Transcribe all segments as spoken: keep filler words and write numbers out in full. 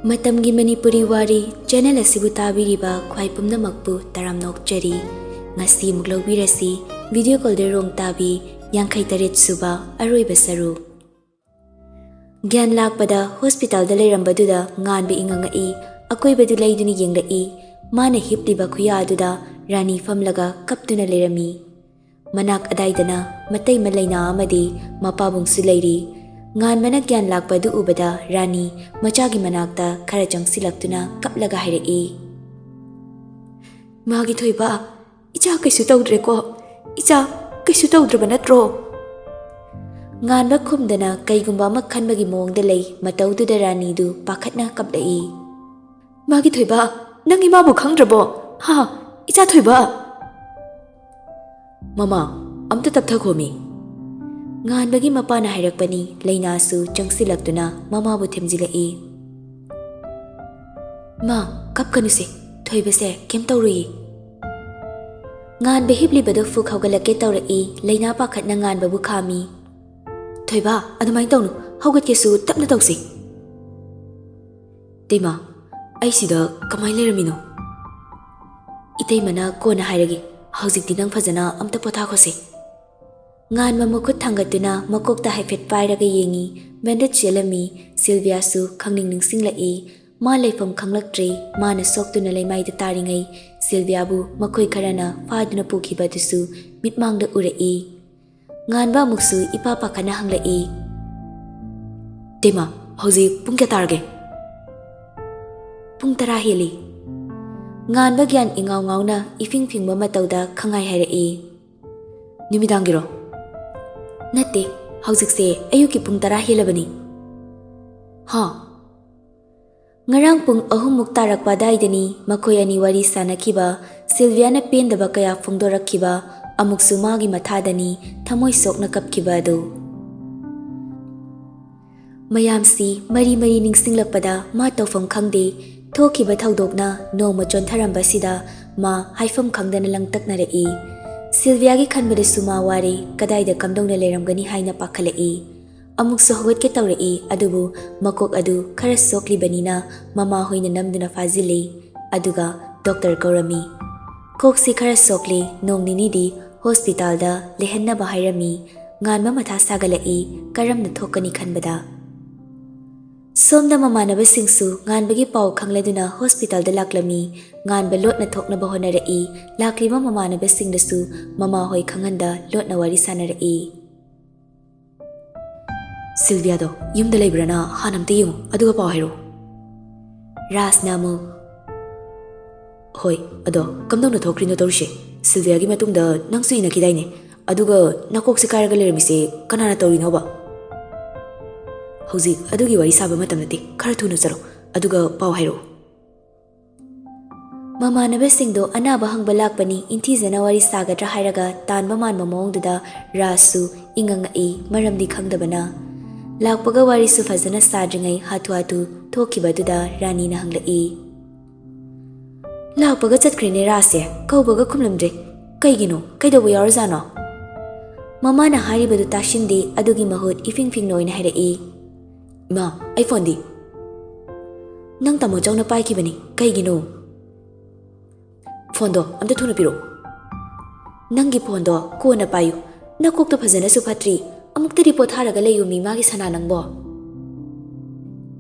ꯃꯇꯝꯒꯤ ꯃꯅꯤꯄꯨꯔꯤ ꯋꯥꯔꯤ ꯆꯦꯅꯦꯜ ꯑꯁꯤꯕꯨ ꯇꯥꯕꯤꯔꯤꯕ ꯈ꯭ꯋꯥꯏ ꯄꯨꯝꯅꯃꯛꯄꯨ ꯇꯔꯥꯝꯅ ꯑꯣꯛꯆꯔꯤ꯫ ꯉꯁꯤ ꯑꯃꯨꯛ ꯂꯧꯕꯤꯔꯁꯤ ꯚꯤꯗꯤꯑꯣ ꯀꯣꯜꯗꯔ ꯔꯣꯡ ꯇꯥꯕꯤ ꯌꯥꯡꯈꯩ ꯇꯔꯦꯠ ꯁꯨꯕ ꯑꯔꯣꯏꯕ ꯁꯔꯨꯛ꯫ ꯒ꯭ꯌꯥꯟ ꯂꯥꯛꯄꯗ ꯍꯣꯁꯄꯤꯇꯥꯜꯗ ꯂꯩꯔꯝꯕꯗꯨꯗ ꯉꯥꯟꯕ ꯏꯉꯪꯉꯛꯏ꯫ ꯑꯀꯣꯏꯕꯗꯨ ꯂꯩꯗꯨꯅ ꯌꯦꯡꯂꯛꯏ꯫ ꯃꯥꯅ ꯍꯤꯞꯂꯤꯕ ꯈꯨꯌꯥ ꯑꯗꯨꯗ ꯔꯥꯅꯤ ꯐꯝꯂꯒ ꯀꯞꯇꯨꯅ ꯂꯩꯔꯝꯃꯤ꯫ ꯃꯅꯥꯛ ꯑꯗꯥꯏꯗꯅ ꯃꯇꯩꯃ ꯂꯩꯅꯥ ꯑꯃꯗꯤ ꯃꯄꯥꯕꯨꯡꯁꯨ ꯂꯩꯔꯤ꯫ ꯉꯥꯟꯕꯅ ꯒ꯭ꯌꯥꯟ ꯂꯥꯛꯄ ꯑꯗꯨ ꯎꯕꯗ ꯔꯥꯅꯤ ꯃꯆꯥꯒꯤ ꯃꯅꯥꯛꯇ ꯈꯔ ꯆꯪꯁꯤꯜꯂꯛꯇꯨꯅ ꯀꯞꯂꯒ ꯍꯥꯏꯔꯛꯏ, "ꯏꯃꯥꯒꯤ ꯊꯣꯏꯕ, ꯏꯆꯥ ꯀꯩꯁꯨ ꯇꯧꯗ꯭ꯔꯦꯀꯣ? ꯏꯆꯥ ꯀꯩꯁꯨ ꯇꯧꯗ꯭ꯔꯕ ꯅꯠꯇ꯭ꯔꯣ?" ꯉꯥꯟꯕ ꯈꯨꯝꯗꯅ ꯀꯩꯒꯨꯝꯕ ꯑꯃ ꯈꯟꯕꯒꯤ ꯃꯑꯣꯡꯗ ꯂꯩ꯫ ꯃꯇꯧꯗꯨꯗ ꯔꯥꯅꯤꯗꯨ ꯄꯥꯈꯠꯅ ꯀꯞꯂꯛꯏ꯫ "ꯃꯥꯒꯤ ꯊꯣꯏꯕ, ꯅꯪ ꯏꯃꯥꯕꯨ ꯈꯪꯗ꯭ꯔꯕꯣ? ꯍꯥ, ꯏꯆꯥ ꯊꯣꯏꯕ?" "ꯃꯃꯥ, ꯑꯝꯇ ꯇꯞꯊꯈꯣꯃꯤ꯫" ꯉꯥꯟꯕꯒꯤ ꯃꯄꯥꯅ ꯍꯥꯏꯔꯛꯄꯅꯤ꯫ ꯂꯩꯅꯥꯁꯨ ꯆꯪꯁꯤꯜꯂꯛꯇꯨꯅ ꯃꯃꯥꯕꯨ ꯊꯦꯝꯖꯤꯜꯂꯛꯏ꯫ "ꯃꯥ, ꯀꯞꯀꯅꯨꯁꯦ, ꯊꯣꯏꯕꯁꯦ ꯀꯩꯝ ꯇꯧꯔꯨꯏꯌꯦ꯫" ꯉꯥꯟꯕ ꯍꯤꯞꯂꯤꯕꯗꯨ ꯐꯨꯛ ꯍꯧꯒꯠꯂꯛꯀꯦ ꯇꯧꯔꯛꯏ꯫ ꯂꯩꯅꯥ ꯄꯥꯈꯠꯅ ꯉꯥꯟꯕꯕꯨ ꯈꯥꯝꯃꯤ꯫ "ꯊꯣꯏꯕ, ꯑꯗꯨꯃꯥꯏꯅ ꯇꯧꯅꯨ, ꯍꯧꯒꯠꯀꯦꯁꯨ ꯇꯞꯅ ꯇꯧꯁꯤ꯫" "ꯇꯩꯃ, ꯑꯩ ꯁꯤꯗ ꯀꯃꯥꯏꯅ ꯂꯩꯔꯝꯃꯤꯅꯣ?" "ꯏꯇꯩꯃꯅ ꯀꯣꯟꯅ ꯍꯥꯏꯔꯒꯦ, ꯍꯧꯖꯤꯛꯇꯤ ꯅꯪ ꯐꯖꯅ ꯑꯝꯇ ꯄꯣꯊꯥꯈꯣꯁꯦ꯫" ꯉꯥꯟꯕ ꯃꯈꯨꯠ ꯊꯥꯡꯒꯠꯇꯨꯅ ꯃꯀꯣꯛꯇ ꯍꯥꯏꯐꯦꯠ ꯄꯥꯏꯔꯒ ꯌꯦꯡꯉꯤ꯫ ꯕꯦꯟꯗꯦꯖ ꯌꯦꯠꯂꯝꯃꯤ꯫ ꯁꯤꯜꯚꯤꯌꯥꯁꯨ ꯈꯪꯅꯤꯡ ꯅꯤꯡꯁꯤꯡꯂꯛꯏ꯫ ꯃꯥ ꯂꯩꯐꯝ ꯈꯪꯂꯛꯇ꯭ꯔꯦ꯫ ꯃꯥꯅ ꯁꯣꯛꯇꯨꯅ ꯂꯩꯃꯥꯏꯗ ꯇꯥꯔꯤꯉꯩ ꯁꯤꯜꯚꯤꯌꯥꯕꯨ ꯃꯈꯣꯏ ꯈꯔꯅ ꯐꯥꯗꯨꯅ ꯄꯨꯈꯤꯕ ꯑꯗꯨꯁꯨ ꯃꯤꯠꯃꯥꯡꯗ ꯎꯔꯛꯏ꯫ ꯉꯥꯟꯕ ꯑꯃꯨꯛꯁꯨ ꯏꯄꯥ ꯄꯥꯈꯠꯅ ꯍꯪꯂꯛꯏ, "ꯇꯦꯃ, ꯍꯧꯖꯤꯛ ꯄꯨꯡ ꯀꯌꯥ ꯇꯥꯔꯒꯦ?" "ꯄꯨꯡ ꯇꯔꯥ ꯍꯦꯜꯂꯤ꯫" ꯉꯥꯟꯕ ꯒ꯭ꯌꯥꯟ ꯏꯉꯥꯎ ꯉꯥꯎꯅ ꯏꯐꯤꯡ ꯐꯤꯡꯕ ꯃꯇꯧꯗ ꯈꯪꯍꯥꯏ ꯍꯥꯏꯔꯛꯏ, "ꯅꯨꯃꯤꯗꯥꯡꯒꯤꯔꯣ?" "ꯅꯠꯇꯦ, ꯍꯧꯖꯤꯛꯁꯦ ꯑꯌꯨꯛꯀꯤ ꯄꯨꯡ ꯇꯔꯥ ꯍꯦꯜꯂꯕꯅꯤ꯫" "ꯍꯥ?" ꯉꯔꯥꯡ ꯄꯨꯡ ꯑꯍꯨꯝꯃꯨꯛ ꯇꯥꯔꯛꯄ ꯑꯗꯥꯏꯗꯅꯤ ꯃꯈꯣꯏ ꯑꯅꯤ ꯋꯥꯔꯤ ꯁꯥꯟꯅꯈꯤꯕ, ꯁꯤꯜꯚꯤꯌꯥꯅ ꯄꯦꯟꯗꯕ ꯀꯌꯥ ꯐꯣꯡꯗꯣꯔꯛꯈꯤꯕ, ꯑꯃꯨꯛꯁꯨ ꯃꯥꯒꯤ ꯃꯊꯥꯗꯅꯤ ꯊꯃꯣꯏ ꯁꯣꯛꯅ ꯀꯞꯈꯤꯕ ꯑꯗꯨ꯫ ꯃꯌꯥꯝꯁꯤ ꯃꯔꯤ ꯃꯔꯤ ꯅꯤꯡꯁꯤꯡꯂꯛꯄꯗ ꯃꯥ ꯇꯧꯐꯝ ꯈꯪꯗꯦ꯫ ꯊꯣꯛꯈꯤꯕ ꯊꯧꯗꯣꯛꯅ ꯅꯣꯡꯃ ꯆꯣꯟꯊꯔꯝꯕꯁꯤꯗ ꯃꯥ ꯍꯥꯏꯐꯝ ꯈꯪꯗꯅ ꯂꯪꯇꯛꯅꯔꯛꯏ꯫ ꯁꯤꯜꯚꯤꯌꯥꯒꯤ ꯈꯟꯕꯗꯁꯨ ꯃꯥ ꯋꯥꯔꯦ, ꯀꯗꯥꯏꯗ ꯀꯝꯗꯧꯅ ꯂꯩꯔꯝꯒꯅꯤ ꯍꯥꯏꯅ ꯄꯥꯈꯠꯂꯛꯏ꯫ ꯑꯃꯨꯛꯁꯨ ꯍꯧꯒꯠꯀꯦ ꯇꯧꯔꯛꯏ, ꯑꯗꯨꯕꯨ ꯃꯀꯣꯛ ꯑꯗꯨ ꯈꯔ ꯁꯣꯛꯂꯤꯕꯅꯤꯅ ꯃꯃꯥ ꯍꯣꯏꯅ ꯅꯝꯗꯨꯅ ꯐꯥꯖꯤꯜꯂꯤ꯫ ꯑꯗꯨꯒ ꯗꯣꯛꯇꯔ ꯀꯧꯔꯝꯃꯤ꯫ "ꯀꯣꯛꯁꯤ ꯈꯔ ꯁꯣꯛꯂꯤ, ꯅꯣꯡ ꯅꯤꯅꯤꯗꯤ ꯍꯣꯁꯄꯤꯇꯥꯜꯗ ꯂꯩꯍꯟꯅꯕ ꯍꯥꯏꯔꯝꯃꯤ꯫ ꯉꯥꯟꯕ ꯃꯊꯥ ꯁꯥꯒꯠꯂꯛꯏ, ꯀꯔꯝꯅ ꯊꯣꯛꯀꯅꯤ ꯈꯟꯕꯗ꯫" ꯁꯣꯝꯗ ꯃꯃꯥꯟꯅꯕꯁꯤꯡꯁꯨ ꯉꯥꯟꯕꯒꯤ ꯄꯥꯎ ꯈꯪꯂꯗꯨꯅ ꯍꯣꯁꯄꯤꯇꯥꯜꯗ ꯂꯥꯛꯂꯝꯃꯤ꯫ ꯉꯥꯟꯕ ꯂꯣꯠꯅ ꯊꯣꯛꯅꯕ ꯍꯣꯠꯅꯔꯛꯏ꯫ ꯂꯥꯛꯂꯤꯕ ꯃꯃꯥꯟꯅꯕꯁꯤꯡꯗꯁꯨ ꯃꯃꯥ ꯍꯣꯏ ꯈꯪꯍꯟꯗ ꯂꯣꯠꯅ ꯋꯥꯔꯤ ꯁꯥꯟꯅꯔꯛꯏ꯫ "ꯁꯤꯜꯚꯤꯌꯥꯗꯣ ꯌꯨꯝꯗ ꯂꯩꯕ꯭ꯔꯥꯅ ꯍꯥꯟꯅ ꯑꯝꯇ ꯌꯦꯡꯉꯨ, ꯑꯗꯨꯒ ꯄꯥꯎ ꯍꯥꯏꯔꯛꯑꯣ꯫" ꯔꯥꯖꯅ ꯑꯃꯨꯛ, "ꯍꯣꯏ, ꯑꯗꯣ ꯀꯝꯗꯧꯅ ꯊꯣꯛꯈ꯭ꯔꯤꯅꯣ ꯇꯧꯔꯤꯁꯦ? ꯁꯤꯜꯚꯤꯌꯥꯒꯤ ꯃꯇꯨꯡꯗ ꯅꯪꯁꯨ ꯏꯟꯅꯈꯤꯗꯥꯏꯅꯦ? ꯑꯗꯨꯒ ꯅꯀꯣꯛꯁꯦ ꯀꯥꯏꯔꯒ ꯂꯩꯔꯝꯃꯤꯁꯦ ꯀꯅꯥꯅ ꯇꯧꯔꯤꯅꯣꯕ?" "ꯍꯧꯖꯤꯛ ꯑꯗꯨꯒꯤ ꯋꯥꯔꯤ ꯁꯥꯕ ꯃꯇꯝ ꯅꯠꯇꯦ, ꯈꯔ ꯊꯨꯅ ꯆꯠꯂꯣ, ꯑꯗꯨꯒ ꯄꯥꯎ ꯍꯥꯏꯔꯛꯑꯣ꯫" ꯃꯃꯥꯟꯅꯕꯁꯤꯡꯗꯣ ꯑꯅꯥꯕ ꯍꯪꯕ ꯂꯥꯛꯄꯅꯤ, ꯏꯟꯊꯤꯖꯅ ꯋꯥꯔꯤ ꯁꯥꯒꯗ꯭ꯔꯥ ꯍꯥꯏꯔꯒ ꯇꯥꯟꯕ ꯃꯥꯟꯕ ꯃꯑꯣꯡꯗꯨꯗ ꯔꯥꯖꯁꯨ ꯏꯉꯛ ꯉꯛꯏ, ꯃꯔꯝꯗꯤ ꯈꯪꯗꯕꯅ꯫ ꯂꯥꯛꯄꯒ ꯋꯥꯔꯤꯁꯨ ꯐꯖꯅ ꯁꯥꯗ꯭ꯔꯤꯉꯩ ꯍꯥꯊꯨ ꯍꯥꯊꯨ ꯊꯣꯛꯈꯤꯕꯗꯨꯗ ꯔꯥꯅꯤꯅ ꯍꯪꯂꯛꯏ, "ꯂꯥꯛꯄꯒ ꯆꯠꯈ꯭ꯔꯦꯅꯦ ꯔꯥꯖꯁꯦ, ꯀꯧꯕꯒ ꯈꯨꯝꯂꯝꯗ꯭ꯔꯦ꯫ ꯀꯩꯒꯤꯅꯣ? ꯀꯩꯗꯧꯕ ꯌꯥꯎꯔꯖꯥꯠꯅꯣ?" ꯃꯃꯥꯅ ꯍꯥꯏꯔꯤꯕꯗꯨ ꯇꯥꯁꯤꯟꯗꯦ, ꯑꯗꯨꯒꯤ ꯃꯍꯨꯠ ꯏꯐꯤꯡ ꯐꯤꯡꯅ ꯑꯣꯏꯅ ꯍꯥꯏꯔꯛꯏ, "ꯏꯃꯥ, ꯑꯩ ꯐꯣꯟꯗꯤ?" "ꯅꯪ ꯇꯥꯃꯣ ꯆꯥꯎꯅ ꯄꯥꯏꯈꯤꯕꯅꯤ, ꯀꯩꯒꯤꯅꯣ?" "ꯐꯣꯟꯗꯣ ꯑꯝꯇ ꯊꯨꯅ ꯄꯤꯔꯛꯑꯣ꯫" "ꯅꯪꯒꯤ ꯐꯣꯟꯗꯣ ꯀꯣꯟꯅ ꯄꯥꯏꯌꯨ꯫ ꯅꯀꯣꯛꯇꯣ ꯐꯖꯅꯁꯨ ꯐꯠꯇ꯭ꯔꯤ꯫ ꯑꯃꯨꯛꯇꯗꯤ ꯄꯣꯊꯥꯔꯒ ꯂꯩꯌꯨ ꯃꯤ ꯃꯥꯒꯤ ꯁꯅꯥ ꯅꯪꯕꯣ꯫"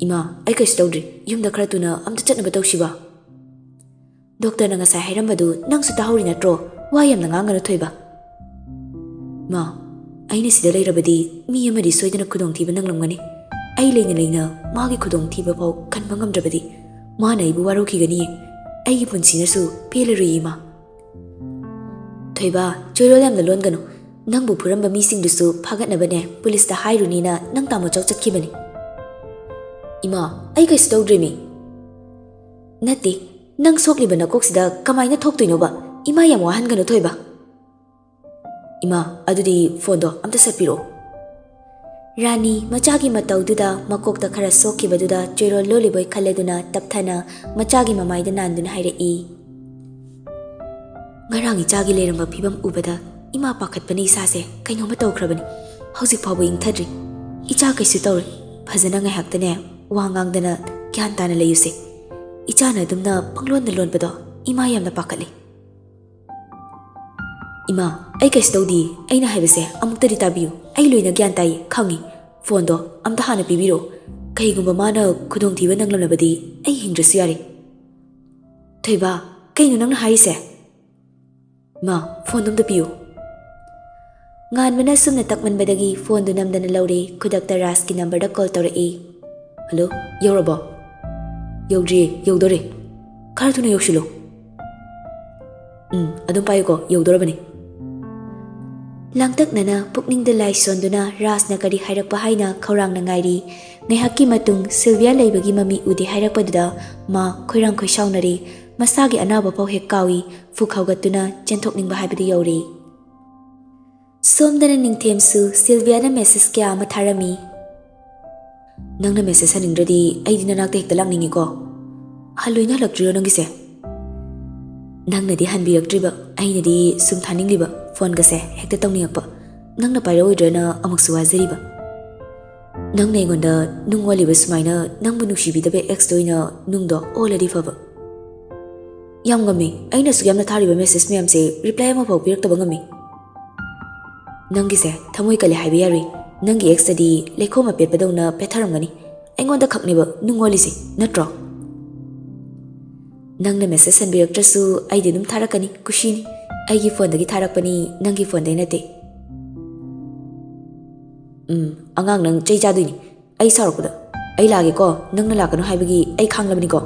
"ꯏꯃꯥ, ꯑꯩ ꯀꯩꯁꯨ ꯇꯧꯗ꯭ꯔꯤ꯫ ꯌꯨꯝꯗ ꯈꯔ ꯊꯨꯅ ꯑꯝꯇ ꯆꯠꯅꯕ ꯇꯧꯁꯤꯕ꯫" "ꯗꯣꯛꯇꯔꯅ ꯉꯁꯥꯏ ꯍꯥꯏꯔꯝꯕꯗꯨ ꯅꯪꯁꯨ ꯇꯥꯍꯧꯔꯤ ꯅꯠꯇ꯭ꯔꯣ? ꯋꯥ ꯌꯥꯝꯅ ꯉꯥꯡꯒꯅꯨ ꯊꯣꯏꯕ꯫" "ꯃꯥ, ꯑꯩꯅ ꯁꯤꯗ ꯂꯩꯔꯕꯗꯤ ꯃꯤ ꯑꯃꯗꯤ ꯁꯣꯏꯗꯅ ꯈꯨꯗꯣꯡꯊꯤꯕ ꯅꯪꯂꯝꯒꯅꯤ꯫ ꯑꯩ ꯂꯩꯅ ꯂꯩꯅ ꯃꯥꯒꯤ ꯈꯨꯗꯣꯡꯊꯤꯕ ꯐꯥꯎ ꯀꯟꯕ ꯉꯝꯗ꯭ꯔꯕꯗꯤ ꯃꯥꯅ ꯑꯩꯕꯨ ꯋꯥꯔꯧꯈꯤꯒꯅꯤꯌꯦ꯫ ꯑꯩꯒꯤ ꯄꯨꯟꯁꯤꯅꯁꯨ ꯄꯦꯜꯂꯔꯣꯏꯌꯦ ꯏꯃꯥ꯫" "ꯊꯣꯏꯕ, ꯆꯣꯏꯔꯣꯜ ꯌꯥꯝꯅ ꯂꯣꯟꯒꯅꯨ꯫ ꯅꯪꯕꯨ ꯐꯨꯔꯝꯕ ꯃꯤꯁꯤꯡꯗꯨꯁꯨ ꯐꯥꯒꯠꯅꯕꯅꯦ ꯄꯨꯂꯤꯁꯇ ꯍꯥꯏꯔꯨꯅꯤꯅ ꯅꯪ ꯇꯥꯃꯣ ꯆꯥꯎ ꯆꯠꯈꯤꯕꯅꯤ꯫" "ꯏꯃꯥ, ꯑꯩ ꯀꯩꯁꯨ ꯇꯧꯗ꯭ꯔꯤꯃꯤ꯫" "ꯅꯠꯇꯦ, ꯅꯪ ꯁꯣꯛꯂꯤꯕ ꯅꯀꯣꯛꯁꯤꯗ ꯀꯃꯥꯏꯅ ꯊꯣꯛꯇꯣꯏꯅꯣꯕ? ꯏꯃꯥ ꯌꯥꯝ ꯋꯥꯍꯟꯒꯅꯨ ꯊꯣꯏꯕ꯫" "ꯏꯃꯥ, ꯑꯗꯨꯗꯤ ꯐꯣꯟꯗꯣ ꯑꯝꯇ ꯁꯠꯄꯤꯔꯛꯑꯣ꯫" ꯔꯥꯅꯤ ꯃꯆꯥꯒꯤ ꯃꯇꯧꯗꯨꯗ ꯃꯀꯣꯛꯇ ꯈꯔ ꯁꯣꯛꯈꯤꯕꯗꯨꯗ ꯆꯣꯏꯔꯣꯜ ꯂꯣꯜꯂꯤꯕꯣꯏ ꯈꯜꯂꯗꯨꯅ ꯇꯞꯊꯅ ꯃꯆꯥꯒꯤ ꯃꯃꯥꯏꯗ ꯅꯥꯟꯗꯨꯅ ꯍꯥꯏꯔꯛꯏ, "ꯉꯔꯥꯡ ꯏꯆꯥꯒꯤ ꯂꯩꯔꯝꯕ ꯐꯤꯕꯝ ꯎꯕꯗ ꯏꯃꯥ ꯄꯥꯈꯠꯄꯅ ꯏꯁꯥꯁꯦ ꯀꯩꯅꯣꯝꯃ ꯇꯧꯈ꯭ꯔꯕꯅꯤ꯫ ꯍꯧꯖꯤꯛ ꯐꯥꯎꯕ ꯏꯪꯊꯗ꯭ꯔꯤ꯫ "ꯏꯆꯥ ꯀꯩꯁꯨ ꯇꯧꯔꯣꯏ꯫ ꯐꯖꯅ ꯉꯥꯏꯍꯥꯛꯇꯅꯦ, ꯋꯥ ꯉꯥꯡꯗꯅ ꯒ꯭ꯌꯥꯟ ꯇꯥꯅ ꯂꯩꯌꯨꯁꯦ꯫ ꯏꯆꯥꯅ ꯑꯗꯨꯝꯅ ꯄꯪꯂꯣꯟꯗ ꯂꯣꯟꯕꯗꯣ ꯏꯃꯥ ꯌꯥꯝꯅ ꯄꯥꯈꯠꯂꯤ꯫" "ꯏꯃꯥ, ꯑꯩ ꯀꯩꯁꯨ ꯇꯧꯗꯤꯌꯦ꯫ ꯑꯩꯅ ꯍꯥꯏꯕꯁꯦ ꯑꯃꯨꯛꯇꯗꯤ ꯇꯥꯕꯤꯌꯨ꯫ ꯑꯩ ꯂꯣꯏꯅ ꯒ꯭ꯌꯥꯟ ꯇꯥꯏꯌꯦ, ꯈꯪꯉꯤ꯫ ꯐꯣꯟꯗꯣ ꯑꯝꯇ ꯍꯥꯟꯅ ꯄꯤꯕꯤꯔꯛꯑꯣ꯫ ꯀꯩꯒꯨꯝꯕ ꯃꯥꯅ ꯈꯨꯗꯣꯡꯊꯤꯕ ꯅꯪꯂꯝꯂꯕꯗꯤ ꯑꯩ ꯍꯤꯡꯗ꯭ꯔꯁꯨ ꯌꯥꯔꯦ꯫" "ꯊꯣꯏꯕ, ꯀꯩꯅꯣ ꯅꯪꯅ ꯍꯥꯏꯔꯤꯁꯦ?" "ꯃꯥ, ꯐꯣꯟꯗꯣ ꯑꯝꯇ ꯄꯤꯌꯨ꯫" ꯉꯥꯟꯕꯅ ꯁꯨꯝꯅ ꯇꯛꯃꯟꯕꯗꯒꯤ ꯐꯣꯟꯗꯨ ꯅꯝꯗꯅ ꯂꯧꯔꯦ꯫ ꯈꯨꯗꯛꯇ ꯔꯥꯖꯀꯤ ꯅꯝꯕꯔꯗ ꯀꯣꯜ ꯇꯧꯔꯛꯏ꯫ "ꯍꯜꯂꯣ, ꯌꯧꯔꯕꯣ?" "ꯌꯧꯗ꯭ꯔꯤꯌꯦ, ꯌꯧꯗꯣꯔꯦ꯫ ꯈꯔ ꯊꯨꯅ ꯌꯧꯁꯤꯜꯂꯨ꯫" "ꯎꯝ, ꯑꯗꯨꯝ ꯄꯥꯏꯌꯨꯀꯣ, ꯌꯧꯗꯣꯔꯕꯅꯤ꯫" ꯂꯥꯡꯇꯛꯅꯅ ꯄꯨꯛꯅꯤꯡꯗ ꯂꯥꯏ ꯁꯣꯟꯗꯨꯅ ꯔꯥꯖꯅ ꯀꯔꯤ ꯍꯥꯏꯔꯛꯄ ꯍꯥꯏꯅ ꯈꯧꯔꯥꯡꯅ ꯉꯥꯏꯔꯤ꯫ ꯉꯥꯏꯍꯥꯛꯀꯤ ꯃꯇꯨꯡ ꯁꯤꯜꯚꯤꯌꯥ ꯂꯩꯕꯒꯤ ꯃꯃꯤ ꯎꯗꯦ ꯍꯥꯏꯔꯛꯄꯗꯨꯗ ꯃꯥ ꯈꯣꯏꯔꯥꯡ ꯈꯣꯏꯁꯥꯎꯅꯔꯦ꯫ ꯃꯁꯥꯒꯤ ꯑꯅꯥꯕ ꯐꯥꯎ ꯍꯦꯛ ꯀꯥꯎꯏ꯫ ꯐꯨꯛ ꯍꯧꯒꯠꯇꯨꯅ ꯆꯦꯟꯊꯣꯛꯅꯤꯡꯕ ꯍꯥꯏꯕꯗꯨ ꯌꯧꯔꯦ꯫ ꯁꯣꯝꯗꯅ ꯅꯤꯡꯊꯦꯝꯁꯨ ꯁꯤꯜꯚꯤꯌꯥꯅ ꯃꯦꯁꯦꯖ ꯀꯌꯥ ꯑꯃ ꯊꯥꯔꯝꯃꯤ꯫ "ꯅꯪꯅ ꯃꯦꯁꯦꯖ ꯍꯟꯅꯤꯡꯗ꯭ꯔꯗꯤ ꯑꯩꯗꯤ ꯅꯅꯥꯛꯇ ꯍꯦꯛꯇ ꯂꯥꯛꯅꯤꯡꯉꯤꯀꯣ꯫ ꯍꯜꯂꯣꯏꯅ ꯍꯜꯂꯛꯇ꯭ꯔꯤꯔꯣ ꯅꯪꯒꯤꯁꯦ?" "ꯅꯪꯅꯗꯤ ꯍꯟꯕꯤꯔꯛꯇ꯭ꯔꯤꯕ, ꯑꯩꯅꯗꯤ ꯁꯨꯝ ꯊꯥꯅꯤꯡꯂꯤꯕ, ꯐꯣꯟꯒꯁꯦ ꯍꯦꯛꯇ ꯇꯧꯅꯤꯡꯉꯛꯄ꯫ ꯅꯪꯅ ꯄꯥꯏꯔꯛꯑꯣꯏꯗ꯭ꯔꯅ ꯑꯃꯨꯛꯁꯨ ꯋꯥꯖꯔꯤꯕ꯫ ꯅꯪꯅ ꯑꯩꯉꯣꯟꯗ ꯅꯨꯡ ꯑꯣꯜꯂꯤꯕ ꯁꯨꯃꯥꯏꯅ ꯅꯪꯕꯨ ꯅꯨꯡꯁꯤꯕꯤꯗꯕ ꯑꯦꯛꯁꯇ ꯑꯣꯏꯅ ꯅꯨꯡꯗꯣ ꯑꯣꯜꯂꯗꯤ ꯐꯕ꯫" "ꯌꯥꯝ ꯉꯝꯃꯤ꯫ ꯑꯩꯅ ꯑꯁꯨꯛ ꯌꯥꯝꯅ ꯊꯥꯔꯤꯕ ꯃꯦꯁꯦꯖ ꯃꯌꯥꯝꯁꯦ ꯔꯤꯄ꯭ꯂꯥꯏ ꯑꯃꯐꯥꯎ ꯄꯤꯔꯛꯇꯕ ꯉꯝꯃꯤ꯫" "ꯅꯪꯒꯤꯁꯦ ꯊꯃꯣꯏ ꯀꯜꯂꯦ ꯍꯥꯏꯕ ꯌꯥꯔꯣꯏ꯫ ꯅꯪꯒꯤ ꯑꯦꯛꯁꯇꯗꯤ ꯂꯩꯈꯣꯝ ꯑꯄꯦꯠꯄꯗꯧꯅ ꯄꯦꯠꯊꯔꯝꯒꯅꯤ꯫ ꯑꯩꯉꯣꯟꯗ ꯈꯛꯅꯦꯕ ꯅꯨꯡ ꯑꯣꯜꯂꯤꯁꯦ, ꯅꯠꯇ꯭ꯔꯣ?" "ꯅꯪꯅ ꯃꯦꯁꯦꯖ ꯍꯟꯕꯤꯔꯛꯇ꯭ꯔꯁꯨ ꯑꯩꯗꯤ ꯑꯗꯨꯝ ꯊꯥꯔꯛꯀꯅꯤ, ꯀꯨꯁꯤꯅꯤ꯫ ꯑꯩꯒꯤ ꯐꯣꯟꯗꯒꯤ ꯊꯥꯔꯛꯄꯅꯤ, ꯅꯪꯒꯤ ꯐꯣꯟꯗꯩ ꯅꯠꯇꯦ꯫" "ꯎꯝ, ꯑꯉꯥꯡ ꯅꯪ ꯆꯩ ꯆꯥꯗꯣꯏꯅꯤ꯫ ꯑꯩ ꯁꯥꯎꯔꯛꯄꯗ꯫ ꯑꯩ ꯂꯥꯛꯑꯒꯦꯀꯣ, ꯅꯪꯅ ꯂꯥꯛꯀꯅꯨ ꯍꯥꯏꯕꯒꯤ ꯑꯩ ꯈꯥꯡꯂꯕꯅꯤꯀꯣ꯫"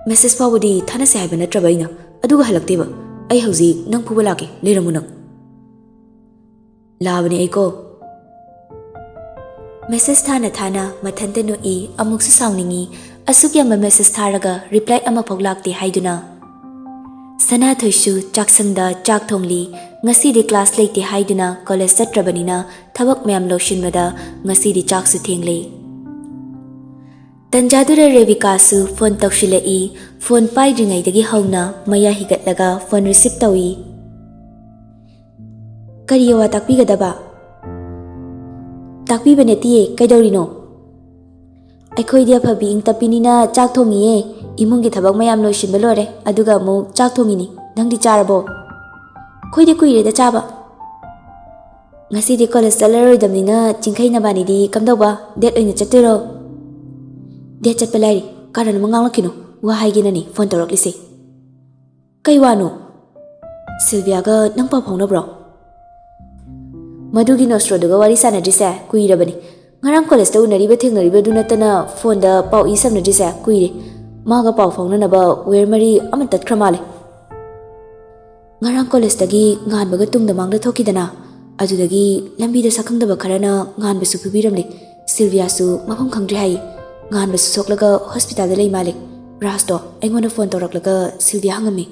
"ꯃꯦꯁꯦꯖ ꯐꯥꯎꯕꯗꯤ ꯊꯥꯅꯁꯦ ꯍꯥꯏꯕ ꯅꯠꯇ꯭ꯔꯕ ꯑꯩꯅ? ꯑꯗꯨꯒ ꯍꯜꯂꯛꯇꯦꯕ꯫ ꯑꯩ ꯍꯧꯖꯤꯛ ꯅꯪ ꯐꯨꯕ ꯂꯥꯛꯀꯦ, ꯂꯩꯔꯝꯃꯨ ꯅꯪ꯫" "ꯂꯥꯛꯑꯕꯅꯦ ꯑꯩꯀꯣ꯫" ꯃꯦꯁꯦꯖ ꯊꯥꯅ ꯊꯥꯅ ꯃꯊꯟꯇ ꯅꯣꯛꯏ꯫ ꯑꯃꯨꯛꯁꯨ ꯁꯥꯎꯅꯤꯡꯏ꯫ ꯑꯁꯨꯛ ꯌꯥꯝꯕ ꯃꯦꯁꯦꯖ ꯊꯥꯔꯒ ꯔꯤꯄ꯭ꯂꯥꯏ ꯑꯃꯐꯥꯎ ꯂꯥꯛꯇꯦ ꯍꯥꯏꯗꯨꯅ꯫ ꯁꯅꯥꯊꯣꯏꯁꯨ ꯆꯥꯛꯁꯪꯗ ꯆꯥꯛ ꯊꯣꯡꯂꯤ꯫ ꯉꯁꯤꯗꯤ ꯀ꯭ꯂꯥꯁ ꯂꯩꯇꯦ ꯍꯥꯏꯗꯨꯅ ꯀꯣꯂꯦꯖ ꯆꯠꯇ꯭ꯔꯕꯅꯤꯅ ꯊꯕꯛ ꯃꯌꯥꯝ ꯂꯣꯏꯁꯤꯟꯕꯗ ꯉꯁꯤꯗꯤ ꯆꯥꯛꯁꯨ ꯊꯦꯡꯂꯦ꯫ ꯇꯟꯖꯥꯗꯨꯗ ꯔꯦꯕꯤꯀꯥꯁꯨ ꯐꯣꯟ ꯇꯧꯁꯤꯜꯂꯛꯏ꯫ ꯐꯣꯟ ꯄꯥꯏꯗ꯭ꯔꯤꯉꯩꯗꯒꯤ ꯍꯧꯅ ꯃꯌꯥ ꯍꯤꯒꯠꯂꯒ ꯐꯣꯟ ꯔꯤꯁꯤꯞ ꯇꯧꯏ꯫ "ꯀꯔꯤ ꯑꯋꯥ ꯇꯥꯛꯄꯤꯒꯗꯕ?" ꯇꯥꯛꯄꯤꯕ ꯅꯠꯇꯤꯌꯦ, ꯀꯩꯗꯧꯔꯤꯅꯣ? ꯑꯩꯈꯣꯏꯗꯤ ꯑꯐꯕꯤ ꯏꯪ ꯇꯞꯄꯤꯅꯤꯅ ꯆꯥꯛ ꯊꯣꯡꯉꯤꯌꯦ꯫ ꯏꯃꯨꯡꯒꯤ ꯊꯕꯛ ꯃꯌꯥꯝ ꯂꯣꯏꯁꯤꯟꯕ ꯂꯣꯏꯔꯦ, ꯑꯗꯨꯒ ꯑꯃꯨꯛ ꯆꯥꯛ ꯊꯣꯡꯉꯤꯅꯤ꯫ ꯅꯪꯗꯤ ꯆꯥꯔꯕꯣ? ꯑꯩꯈꯣꯏꯗꯤ ꯀꯨꯏꯔꯦꯗ ꯆꯥꯕ꯫ ꯉꯁꯤꯗꯤ ꯀꯣꯂꯦꯖ ꯆꯠꯂꯔꯣꯏꯗꯕꯅꯤꯅ ꯆꯤꯡꯈꯩ ꯅꯕꯥꯅꯤꯗꯤ ꯀꯝꯗꯧꯕ? ꯗꯦꯠ ꯑꯣꯏꯅ ꯆꯠꯇꯣꯏꯔꯣ? ꯗꯦꯠ ꯆꯠꯄ ꯂꯥꯏꯔꯤ, ꯀꯥꯔꯟ ꯑꯃ ꯉꯥꯡꯂꯛꯈꯤꯅꯨ꯫ ꯋꯥ ꯍꯥꯏꯒꯦꯅꯅꯤ ꯐꯣꯟ ꯇꯧꯔꯛꯂꯤꯁꯦ꯫ ꯀꯩ ꯋꯥꯅꯣ? ꯁꯤꯜꯚꯤꯌꯥꯒ ꯅꯪ ꯄꯥꯎ ꯐꯥꯎꯅꯕ꯭ꯔꯣ? ꯃꯗꯨꯒꯤ ꯅꯣꯁꯇ꯭ꯔꯣꯗꯨꯒ ꯋꯥꯔꯤ ꯁꯥꯟꯅꯗ꯭ꯔꯤꯁꯦ ꯀꯨꯏꯔꯕꯅꯤ꯫ ꯉꯔꯥꯡ ꯀꯣꯂꯦꯖꯇ ꯎꯅꯔꯤꯕ ꯊꯦꯡꯅꯔꯤꯕꯗꯨ ꯅꯠꯇꯅ ꯐꯣꯟꯗ ꯄꯥꯎ ꯏ ꯁꯝꯅꯗ꯭ꯔꯤꯁꯦ ꯀꯨꯏꯔꯦ꯫ ꯃꯥꯒ ꯄꯥꯎ ꯐꯥꯎꯅꯅꯕ ꯋꯦꯌꯔ ꯃꯔꯤ ꯑꯃ ꯇꯠꯈ꯭ꯔ ꯃꯥꯜꯂꯦ꯫ ꯉꯔꯥꯡ ꯀꯣꯂꯦꯖꯇꯒꯤ ꯉꯥꯟꯕꯒ ꯇꯨꯡꯗ ꯃꯥꯡꯗ ꯊꯣꯛꯈꯤꯗꯅ, ꯑꯗꯨꯗꯒꯤ ꯂꯝꯕꯤꯗ ꯁꯛꯈꯪꯗꯕ ꯈꯔꯅ ꯉꯥꯟꯕꯁꯨ ꯐꯨꯕꯤꯔꯝꯂꯦ꯫ ꯁꯤꯜꯚꯤꯌꯥꯁꯨ ꯃꯐꯝ ꯈꯪꯗ꯭ꯔꯦ ꯍꯥꯏꯌꯦ꯫ ꯉꯥꯟꯕꯁꯨ ꯁꯣꯛꯂꯒ ꯍꯣꯁꯄꯤꯇꯥꯜꯗ ꯂꯩ ꯃꯥꯜꯂꯦ꯫ ꯔꯥꯖꯇꯣ ꯑꯩꯉꯣꯟꯗ ꯐꯣꯟ ꯇꯧꯔꯛꯂꯒ ꯁꯤꯜꯚꯤꯌꯥ ꯍꯪꯉꯝꯃꯤ꯫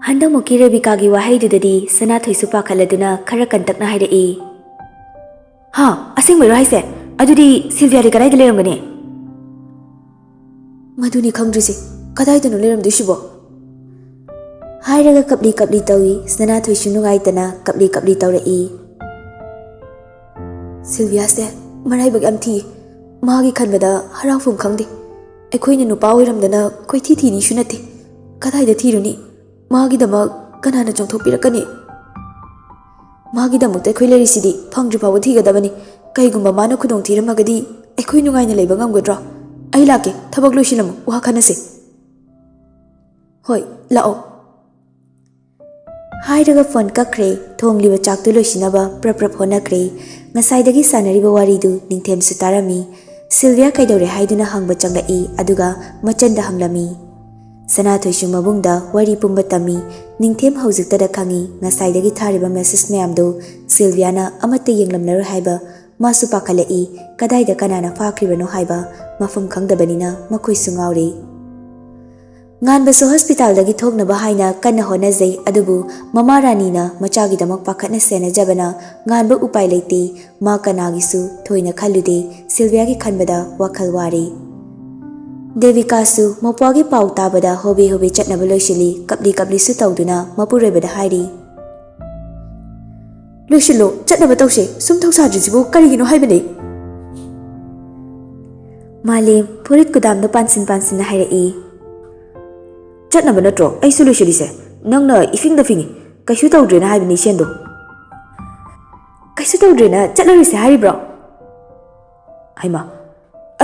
ꯍꯟꯗꯛꯃꯨꯛꯀꯤ ꯔꯦꯕꯤꯀꯥꯒꯤ ꯋꯥꯍꯩꯗꯨꯗꯗꯤ ꯁꯅꯥꯊꯣꯏꯁꯨ ꯄꯥꯈꯠꯂꯗꯨꯅ ꯈꯔ ꯀꯟꯇꯛꯅ ꯍꯥꯏꯔꯛꯏ, "ꯍꯥ, ꯑꯁꯦꯡꯕꯩꯔꯣ ꯍꯥꯏꯁꯦ? ꯑꯗꯨꯗꯤ ꯁꯤꯜꯚꯤꯌꯥꯗꯤ ꯀꯗꯥꯏꯗ ꯂꯩꯔꯝꯒꯅꯤ?" "ꯃꯗꯨꯅꯤ ꯈꯪꯗ꯭ꯔꯤꯁꯦ, ꯀꯗꯥꯏꯗꯅꯣ ꯂꯩꯔꯝꯗꯣꯏꯁꯤꯕꯣ?" ꯍꯥꯏꯔꯒ ꯀꯞꯂꯤ ꯀꯞꯂꯤ ꯇꯧꯏ꯫ ꯁꯅꯥꯊꯣꯏꯁꯨ ꯅꯨꯡꯉꯥꯏꯇꯅ ꯀꯞꯂꯤ ꯀꯞꯂꯤ ꯇꯧꯔꯛꯏ꯫ "ꯁꯤꯜꯚꯤꯌꯥꯁꯦ ꯃꯔꯥꯏꯕꯛ ꯌꯥꯝ ꯊꯤ꯫ ꯃꯥꯒꯤ ꯈꯟꯕꯗ ꯍꯔꯥꯎꯐꯝ ꯈꯪꯗꯦ꯫ ꯑꯩꯈꯣꯏꯅ ꯅꯨꯄꯥ ꯑꯣꯏꯔꯝꯗꯅ ꯀꯣꯏꯊꯤ ꯊꯤꯅꯤꯁꯨ ꯅꯠꯇꯦ꯫ ꯀꯗꯥꯏꯗ ꯊꯤꯔꯨꯅꯤ? ꯃꯥꯒꯤꯗꯃꯛ ꯀꯅꯥꯅ ꯆꯣꯡꯊꯣꯛꯄꯤꯔꯛꯀꯅꯤ? ꯃꯥꯒꯤꯗꯃꯛꯇ ꯑꯩꯈꯣꯏ ꯂꯩꯔꯤꯁꯤꯗꯤ ꯐꯪꯗ꯭ꯔꯤ ꯐꯥꯎꯕ ꯊꯤꯒꯗꯕꯅꯤ꯫ ꯀꯩꯒꯨꯝꯕ ꯃꯥꯅ ꯈꯨꯗꯣꯡ ꯊꯤꯔꯝꯃꯒꯗꯤ ꯑꯩꯈꯣꯏ ꯅꯨꯡꯉꯥꯏꯅ ꯂꯩꯕ ꯉꯝꯒꯗ꯭ꯔꯣ? ꯑꯩ ꯂꯥꯛꯀꯦ, ꯊꯕꯛ ꯂꯣꯏꯁꯤꯜꯂꯝꯃꯨ, ꯋꯥ ꯈꯟꯅꯁꯤ꯫" "ꯍꯣꯏ, ꯂꯥꯛꯑꯣ꯫" ꯍꯥꯏꯔꯒ ꯐꯣꯟ ꯀꯛꯈ꯭ꯔꯦ꯫ ꯊꯣꯡꯂꯤꯕ ꯆꯥꯛꯇꯨ ꯂꯣꯏꯁꯤꯟꯅꯕ ꯄ꯭ꯔꯞ ꯄ꯭ꯔꯞ ꯍꯣꯠꯅꯈ꯭ꯔꯦ꯫ ꯉꯁꯥꯏꯗꯒꯤ ꯁꯥꯟꯅꯔꯤꯕ ꯋꯥꯔꯤꯗꯨ ꯅꯤꯡꯊꯦꯝꯁꯨ ꯇꯥꯔꯝꯃꯤ꯫ ꯁꯤꯜꯚꯤꯌꯥ ꯀꯩꯗꯧꯔꯦ ꯍꯥꯏꯗꯨꯅ ꯍꯪꯕ ꯆꯪꯂꯛꯏ, ꯑꯗꯨꯒ ꯃꯆꯟꯗ ꯍꯪꯂꯝꯃꯤ꯫ ꯁꯅꯥꯊꯣꯏꯁꯨ ꯃꯕꯨꯡꯗ ꯋꯥꯔꯤ ꯄꯨꯝꯕ ꯇꯝꯃꯤ꯫ ꯅꯤꯡꯊꯦꯝ ꯍꯧꯖꯤꯛꯇꯗ ꯈꯪꯉꯤ, ꯉꯁꯥꯏꯗꯒꯤ ꯊꯥꯔꯤꯕ ꯃꯦꯁꯦꯖ ꯃꯌꯥꯝꯗꯨ ꯁꯤꯜꯚꯤꯌꯥꯅ ꯑꯃꯠꯇ ꯌꯦꯡꯂꯝꯂꯔꯣꯏ ꯍꯥꯏꯕ꯫ ꯃꯥꯁꯨ ꯄꯥꯈꯠꯂꯛꯏ, ꯀꯗꯥꯏꯗ ꯀꯅꯥꯅ ꯐꯥꯈ꯭ꯔꯤꯕꯅꯣ ꯍꯥꯏꯕ꯫ ꯃꯐꯝ ꯈꯪꯗꯕꯅꯤꯅ ꯃꯈꯣꯏꯁꯨ ꯉꯥꯎꯔꯤ꯫ ꯉꯥꯟꯕꯁꯨ ꯍꯣꯁꯄꯤꯇꯥꯜꯗꯒꯤ ꯊꯣꯛꯅꯕ ꯍꯥꯏꯅ ꯀꯟꯅ ꯍꯣꯠꯅꯖꯩ, ꯑꯗꯨꯕꯨ ꯃꯃꯥ ꯔꯥꯅꯤꯅ ꯃꯆꯥꯒꯤꯗꯃꯛ ꯄꯥꯈꯠꯅ ꯁꯦꯟꯅꯖꯕꯅ ꯉꯥꯟꯕ ꯎꯄꯥꯏ ꯂꯩꯇꯦ꯫ ꯃꯥ ꯀꯅꯥꯒꯤꯁꯨ ꯊꯣꯏꯅ ꯈꯜꯂꯨꯗꯦ꯫ ꯁꯤꯜꯚꯤꯌꯥꯒꯤ ꯈꯟꯕꯗ ꯋꯥꯈꯜ ꯋꯥꯔꯦ꯫ ꯗꯦꯕꯤꯀꯥꯁꯨ ꯃꯧꯄ꯭ꯋꯥꯒꯤ ꯄꯥꯎ ꯇꯥꯕꯗ ꯍꯣꯕꯦ ꯍꯣꯕꯦ ꯆꯠꯅꯕ ꯂꯣꯏꯁꯤꯜꯂꯤ꯫ ꯀꯞꯂꯤ ꯀꯞꯂꯤꯁꯨ ꯇꯧꯗꯨꯅ ꯃꯄꯨꯔꯣꯏꯕꯗ ꯍꯥꯏꯔꯤ, ꯂꯣꯏꯁꯤꯜꯂꯣ, ꯆꯠꯅꯕ ꯇꯧꯁꯦ꯫ ꯁꯨꯝ ꯊꯧꯁꯥꯗ꯭ꯔꯤꯁꯤꯕꯨ ꯀꯔꯤꯒꯤꯅꯣ ꯍꯥꯏꯕꯅꯤ? ꯃꯥꯂꯦꯝ ꯐꯨꯔꯤꯠ ꯀꯨꯗꯥꯝꯗ ꯄꯥꯟꯁꯤꯟ ꯄꯥꯟꯁꯤꯟꯅ ꯍꯥꯏꯔꯛꯏ꯫ "ꯆꯠꯅꯕ ꯅꯠꯇ꯭ꯔꯣ ꯑꯩꯁꯨ ꯂꯣꯏꯁꯤꯜꯂꯤꯁꯦ? ꯅꯪꯅ ꯏꯐꯤꯡꯗ ꯐꯤꯡꯉꯤ꯫ ꯀꯩꯁꯨ ꯇꯧꯗ꯭ꯔꯦꯅ ꯍꯥꯏꯕꯅꯤ ꯏꯁꯦꯟꯗꯣ꯫ ꯀꯩꯁꯨ ꯇꯧꯗ꯭ꯔꯦꯅ ꯆꯠꯂꯔꯣꯏꯁꯦ ꯍꯥꯏꯔꯤꯕ꯭ꯔꯣ?" ꯍꯩꯃꯥ,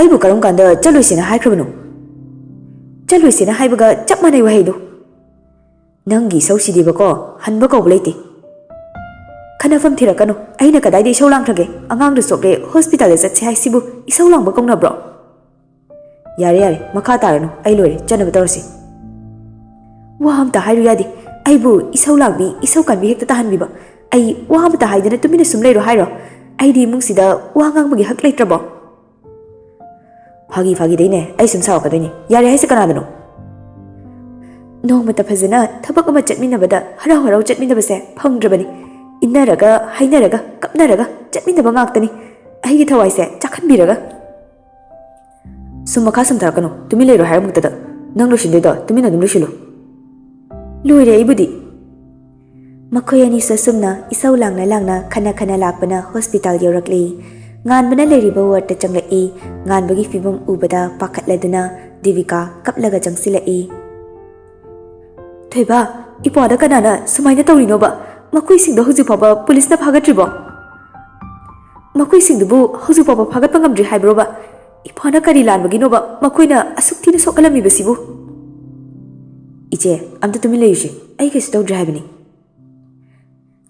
ꯑꯩꯕꯨ ꯀꯔꯝ ꯀꯥꯟꯗ ꯆꯠꯂꯣꯏꯁꯦꯅ ꯍꯥꯏꯈ꯭ꯔꯕꯅꯣ? ꯆꯠꯂꯣꯏꯁꯦꯅ ꯍꯥꯏꯕꯒ ꯆꯞ ꯃꯥꯟꯅꯩ ꯋꯥꯍꯩꯗꯣ꯫ ꯅꯪꯒꯤ ꯏꯁꯧꯁꯤꯗꯤꯕꯀꯣ, ꯍꯟꯕ ꯀꯧꯕ ꯂꯩꯇꯦ꯫ ꯈꯟꯅꯐꯝ ꯊꯤꯔꯛꯀꯅꯨ꯫ ꯑꯩꯅ ꯀꯗꯥꯏꯗ ꯏꯁꯧ ꯂꯥꯡꯈ꯭ꯔꯒꯦ? ꯑꯉꯥꯡꯗꯨ ꯁꯣꯛꯂꯦ, ꯍꯣꯁꯄꯤꯇꯥꯜꯗ ꯆꯠꯁꯦ ꯍꯥꯏꯁꯤꯕꯨ ꯏꯁꯧ ꯂꯥꯡꯕ ꯀꯧꯅꯕ꯭ꯔꯣ? ꯌꯥꯔꯦ, ꯌꯥꯔꯦ, ꯃꯈꯥ ꯇꯥꯔꯅꯨ, ꯑꯩ ꯂꯣꯏꯔꯦ, ꯆꯠꯅꯕ ꯇꯧꯔꯁꯤ꯫ ꯋꯥ ꯑꯝꯇ ꯍꯥꯏꯔꯨ ꯌꯥꯗꯦ꯫ ꯑꯩꯕꯨ ꯏꯁꯧ ꯂꯥꯡꯕꯤ, ꯏꯁꯧ ꯀꯟꯕꯤ ꯍꯦꯛꯇ ꯇꯥꯍꯟꯕꯤꯕ꯫ ꯑꯩ ꯋꯥ ꯑꯃꯇ ꯍꯥꯏꯗꯅ ꯇꯨꯃꯤꯟꯅ ꯁꯨꯝ ꯂꯩꯔꯣ ꯍꯥꯏꯔꯣ? ꯑꯩꯗꯤ ꯏꯃꯨꯡꯁꯤꯗ ꯋꯥ ꯉꯥꯡꯕꯒꯤ ꯍꯛ ꯂꯩꯇ꯭ꯔꯕꯣ? ꯐꯥꯒꯤ ꯐꯥꯒꯤꯗꯩꯅꯦ, ꯑꯩ ꯁꯨꯝ ꯁꯥꯎꯔꯛꯀꯗꯣꯏꯅꯤ꯫ ꯌꯥꯔꯦ ꯍꯥꯏꯁꯦ ꯀꯅꯥꯗꯅꯣ? ꯅꯣꯡꯃꯇ ꯐꯖꯅ ꯊꯕꯛ ꯑꯃ ꯆꯠꯃꯤꯟꯅꯕꯗ ꯍꯔꯥꯎ ꯍꯔꯥꯎ ꯆꯠꯃꯤꯟꯅꯕꯁꯦ ꯐꯪꯗ꯭ꯔꯕꯅꯤ꯫ ꯏꯟꯅꯔꯒ, ꯍꯥꯏꯅꯔꯒ, ꯀꯞꯅꯔꯒ ꯆꯠꯃꯤꯟꯅꯕ ꯉꯥꯛꯇꯅꯤ꯫ ꯑꯩꯒꯤ ꯊꯋꯥꯏꯁꯦ ꯆꯥꯛꯍꯟꯕꯤꯔꯒ꯫ ꯁꯨꯝ ꯃꯈꯥ ꯁꯝꯊꯔꯛꯀꯅꯨ, ꯇꯨꯃꯤꯟ ꯂꯩꯔꯣ ꯍꯥꯏꯔꯃꯛꯇꯗ꯫ ꯅꯪ ꯂꯣꯏꯁꯤꯟꯗꯣꯏꯗꯣ ꯇꯨꯃꯤꯟ ꯑꯗꯨꯝ ꯂꯣꯏꯁꯤꯜꯂꯨ꯫ ꯂꯣꯏꯔꯦ ꯑꯩꯕꯨꯗꯤ꯫ ꯃꯈꯣꯏ ꯑꯅꯤꯁꯨ ꯑꯁꯨꯝꯅ ꯏꯁꯧ ꯂꯥꯡꯅ ꯂꯥꯡꯅ ꯈꯟꯅ ꯈꯟꯅ ꯂꯥꯛꯄꯅ ꯍꯣꯁꯄꯤꯇꯥꯜ ꯌꯧꯔꯛꯂꯤ꯫ ꯉꯥꯟꯕꯅ ꯂꯩꯔꯤꯕ ꯋꯥꯔꯗꯇ ꯆꯪꯂꯛꯏ꯫ ꯉꯥꯟꯕꯒꯤ ꯐꯤꯕꯝ ꯎꯕꯗ ꯄꯥꯈꯠꯂꯗꯨꯅ ꯗꯦꯕꯤꯀꯥ ꯀꯞꯂꯒ ꯆꯪꯁꯤꯜꯂꯛꯏ꯫ "ꯊꯣꯏꯕ, ꯏꯄ꯭ꯋꯥꯗ ꯀꯅꯥꯅ ꯁꯨꯃꯥꯏꯅ ꯇꯧꯔꯤꯅꯣꯕ? ꯃꯈꯣꯏꯁꯤꯡꯗꯣ ꯍꯧꯖꯤꯛ ꯐꯥꯎꯕ ꯄꯨꯂꯤꯁꯅ ꯐꯥꯒꯠꯇ꯭ꯔꯤꯕꯣ? ꯃꯈꯣꯏꯁꯤꯡꯗꯨꯕꯨ ꯍꯧꯖꯤꯛ ꯐꯥꯎꯕ ꯐꯥꯒꯠꯄ ꯉꯝꯗ꯭ꯔꯤ ꯍꯥꯏꯕ꯭ꯔꯣꯕ? ꯏꯄ꯭ꯋꯥꯅ ꯀꯔꯤ ꯂꯥꯟꯕꯒꯤꯅꯣꯕ ꯃꯈꯣꯏꯅ ꯑꯁꯨꯛ ꯊꯤꯅ ꯁꯣꯛꯍꯜꯂꯝꯃꯤꯕꯁꯤꯕꯨ?" "ꯏꯆꯦ, ꯑꯝꯇ ꯇꯨꯃꯤꯟ ꯂꯩꯌꯨꯁꯦ, ꯑꯩ ꯀꯩꯁꯨ ꯇꯧꯗ꯭ꯔꯦ ꯍꯥꯏꯕꯅꯤ꯫"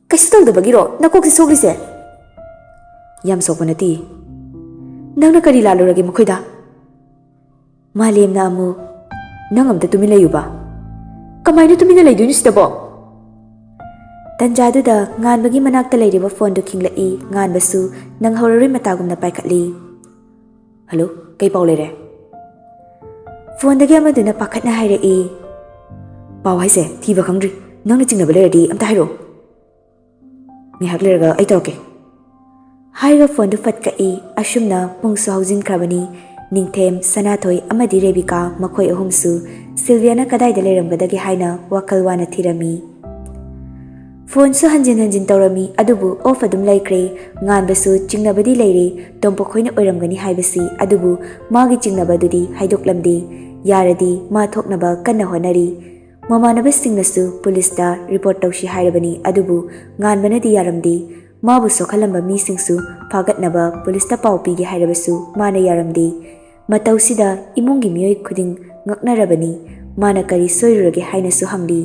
"ꯀꯩꯁꯨ ꯇꯧꯗꯕꯒꯤꯔꯣ ꯅꯀꯣꯛꯁꯦ ꯁꯣꯛꯂꯤꯁꯦ?" "ꯌꯥꯝ ꯁꯣꯛꯄ ꯅꯠꯇꯦ꯫ ꯅꯪꯅ ꯀꯔꯤ ꯂꯥꯜꯂꯨꯔꯒꯦ ꯃꯈꯣꯏꯗ?" ꯃꯥꯂꯦꯝꯅ ꯑꯃꯨꯛ, "ꯅꯪ ꯑꯝꯇ ꯇꯨꯃꯤꯟ ꯂꯩꯌꯨꯕ꯫" "ꯀꯃꯥꯏꯅ ꯇꯨꯃꯤꯟꯅ ꯂꯩꯗꯣꯏꯅꯣ ꯁꯤꯗꯕꯣ?" ꯇꯟꯖꯥꯗꯨꯗ ꯉꯥꯟꯕꯒꯤ ꯃꯅꯥꯛꯇ ꯂꯩꯔꯤꯕ ꯐꯣꯟꯗꯨ ꯈꯤꯡꯂꯛꯏ꯫ ꯉꯥꯟꯕꯁꯨ ꯅꯪꯍꯧꯔꯔꯣꯏ ꯃꯇꯥꯒꯨꯝꯅ ꯄꯥꯏꯈꯠꯂꯤ꯫ "ꯍꯜꯂꯣ, ꯀꯩ ꯄꯥꯎ ꯂꯩꯔꯦ?" ꯐꯣꯟꯗꯒꯤ ꯑꯃꯗꯨꯅ ꯄꯥꯈꯠꯅ ꯍꯥꯏꯔꯛꯏ꯫ "ꯄꯥꯎ ꯍꯥꯏꯁꯦ ꯊꯤꯕ ꯈꯪꯗ꯭ꯔꯤ꯫ ꯅꯪꯅ ꯆꯤꯡꯅꯕ ꯂꯩꯔꯗꯤ ꯑꯝꯇ ꯍꯥꯏꯔꯛꯑꯣ꯫ ꯉꯥꯏꯍꯥꯛ ꯂꯩꯔꯒ ꯑꯩ ꯇꯧꯔꯛꯀꯦ꯫" ꯍꯥꯏꯔꯒ ꯐꯣꯟꯗꯨ ꯐꯠ ꯀꯛꯏ꯫ ꯑꯁꯨꯝꯅ ꯄꯨꯡꯁꯨ ꯍꯧꯖꯤꯟꯈ꯭ꯔꯕꯅꯤ꯫ ꯅꯤꯡꯊꯦꯝ, ꯁꯅꯥꯊꯣꯏ ꯑꯃꯗꯤ ꯔꯦꯕꯤꯀꯥ ꯃꯈꯣꯏ ꯑꯍꯨꯝꯁꯨ ꯁꯤꯜꯚꯤꯌꯥꯅ ꯀꯗꯥꯏꯗ ꯂꯩꯔꯝꯒꯗꯒꯦ ꯍꯥꯏꯅ ꯋꯥꯈꯜ ꯋꯥꯅ ꯊꯤꯔꯝꯃꯤ꯫ ꯐꯣꯟꯁꯨ ꯍꯟꯖꯤꯟ ꯍꯟꯖꯤꯟ ꯇꯧꯔꯝꯃꯤ, ꯑꯗꯨꯕꯨ ꯑꯣꯐ ꯑꯗꯨꯝ ꯂꯩꯈ꯭ꯔꯦ꯫ ꯉꯥꯟꯕꯁꯨ ꯆꯤꯡꯅꯕꯗꯤ ꯂꯩꯔꯦ, ꯇꯣꯝꯄꯣꯛ ꯈꯣꯏꯅ ꯑꯣꯏꯔꯝꯒꯅꯤ ꯍꯥꯏꯕꯁꯤ, ꯑꯗꯨꯕꯨ ꯃꯥꯒꯤ ꯆꯤꯡꯅꯕꯗꯨꯗꯤ ꯍꯥꯏꯗꯣꯛꯂꯝꯗꯦ꯫ ꯌꯥꯔꯗꯤ ꯃꯥ ꯊꯣꯛꯅꯕ ꯀꯟꯅ ꯍꯣꯠꯅꯔꯤ꯫ ꯃꯃꯥꯟꯅꯕꯁꯤꯡꯅꯁꯨ ꯄꯨꯂꯤꯁꯇ ꯔꯤꯄꯣꯔꯠ ꯇꯧꯁꯤ ꯍꯥꯏꯔꯕꯅꯤ, ꯑꯗꯨꯕꯨ ꯉꯥꯟꯕꯅꯗꯤ ꯌꯥꯔꯝꯗꯦ꯫ ꯃꯥꯕꯨ ꯁꯣꯛꯍꯜꯂꯝꯕ ꯃꯤꯁꯤꯡꯁꯨ ꯐꯥꯒꯠꯅꯕ ꯄꯨꯂꯤꯁꯇ ꯄꯥꯎ ꯄꯤꯒꯦ ꯍꯥꯏꯔꯕꯁꯨ ꯃꯥꯅ ꯌꯥꯔꯝꯗꯦ꯫ ꯃꯇꯧꯁꯤꯗ ꯏꯃꯨꯡꯒꯤ ꯃꯤꯑꯣꯏ ꯈꯨꯗꯤꯡ ꯉꯛꯅꯔꯕꯅꯤ꯫ ꯃꯥꯅ ꯀꯔꯤ ꯁꯣꯏꯔꯨꯔꯒꯦ ꯍꯥꯏꯅꯁꯨ ꯍꯪꯂꯤ꯫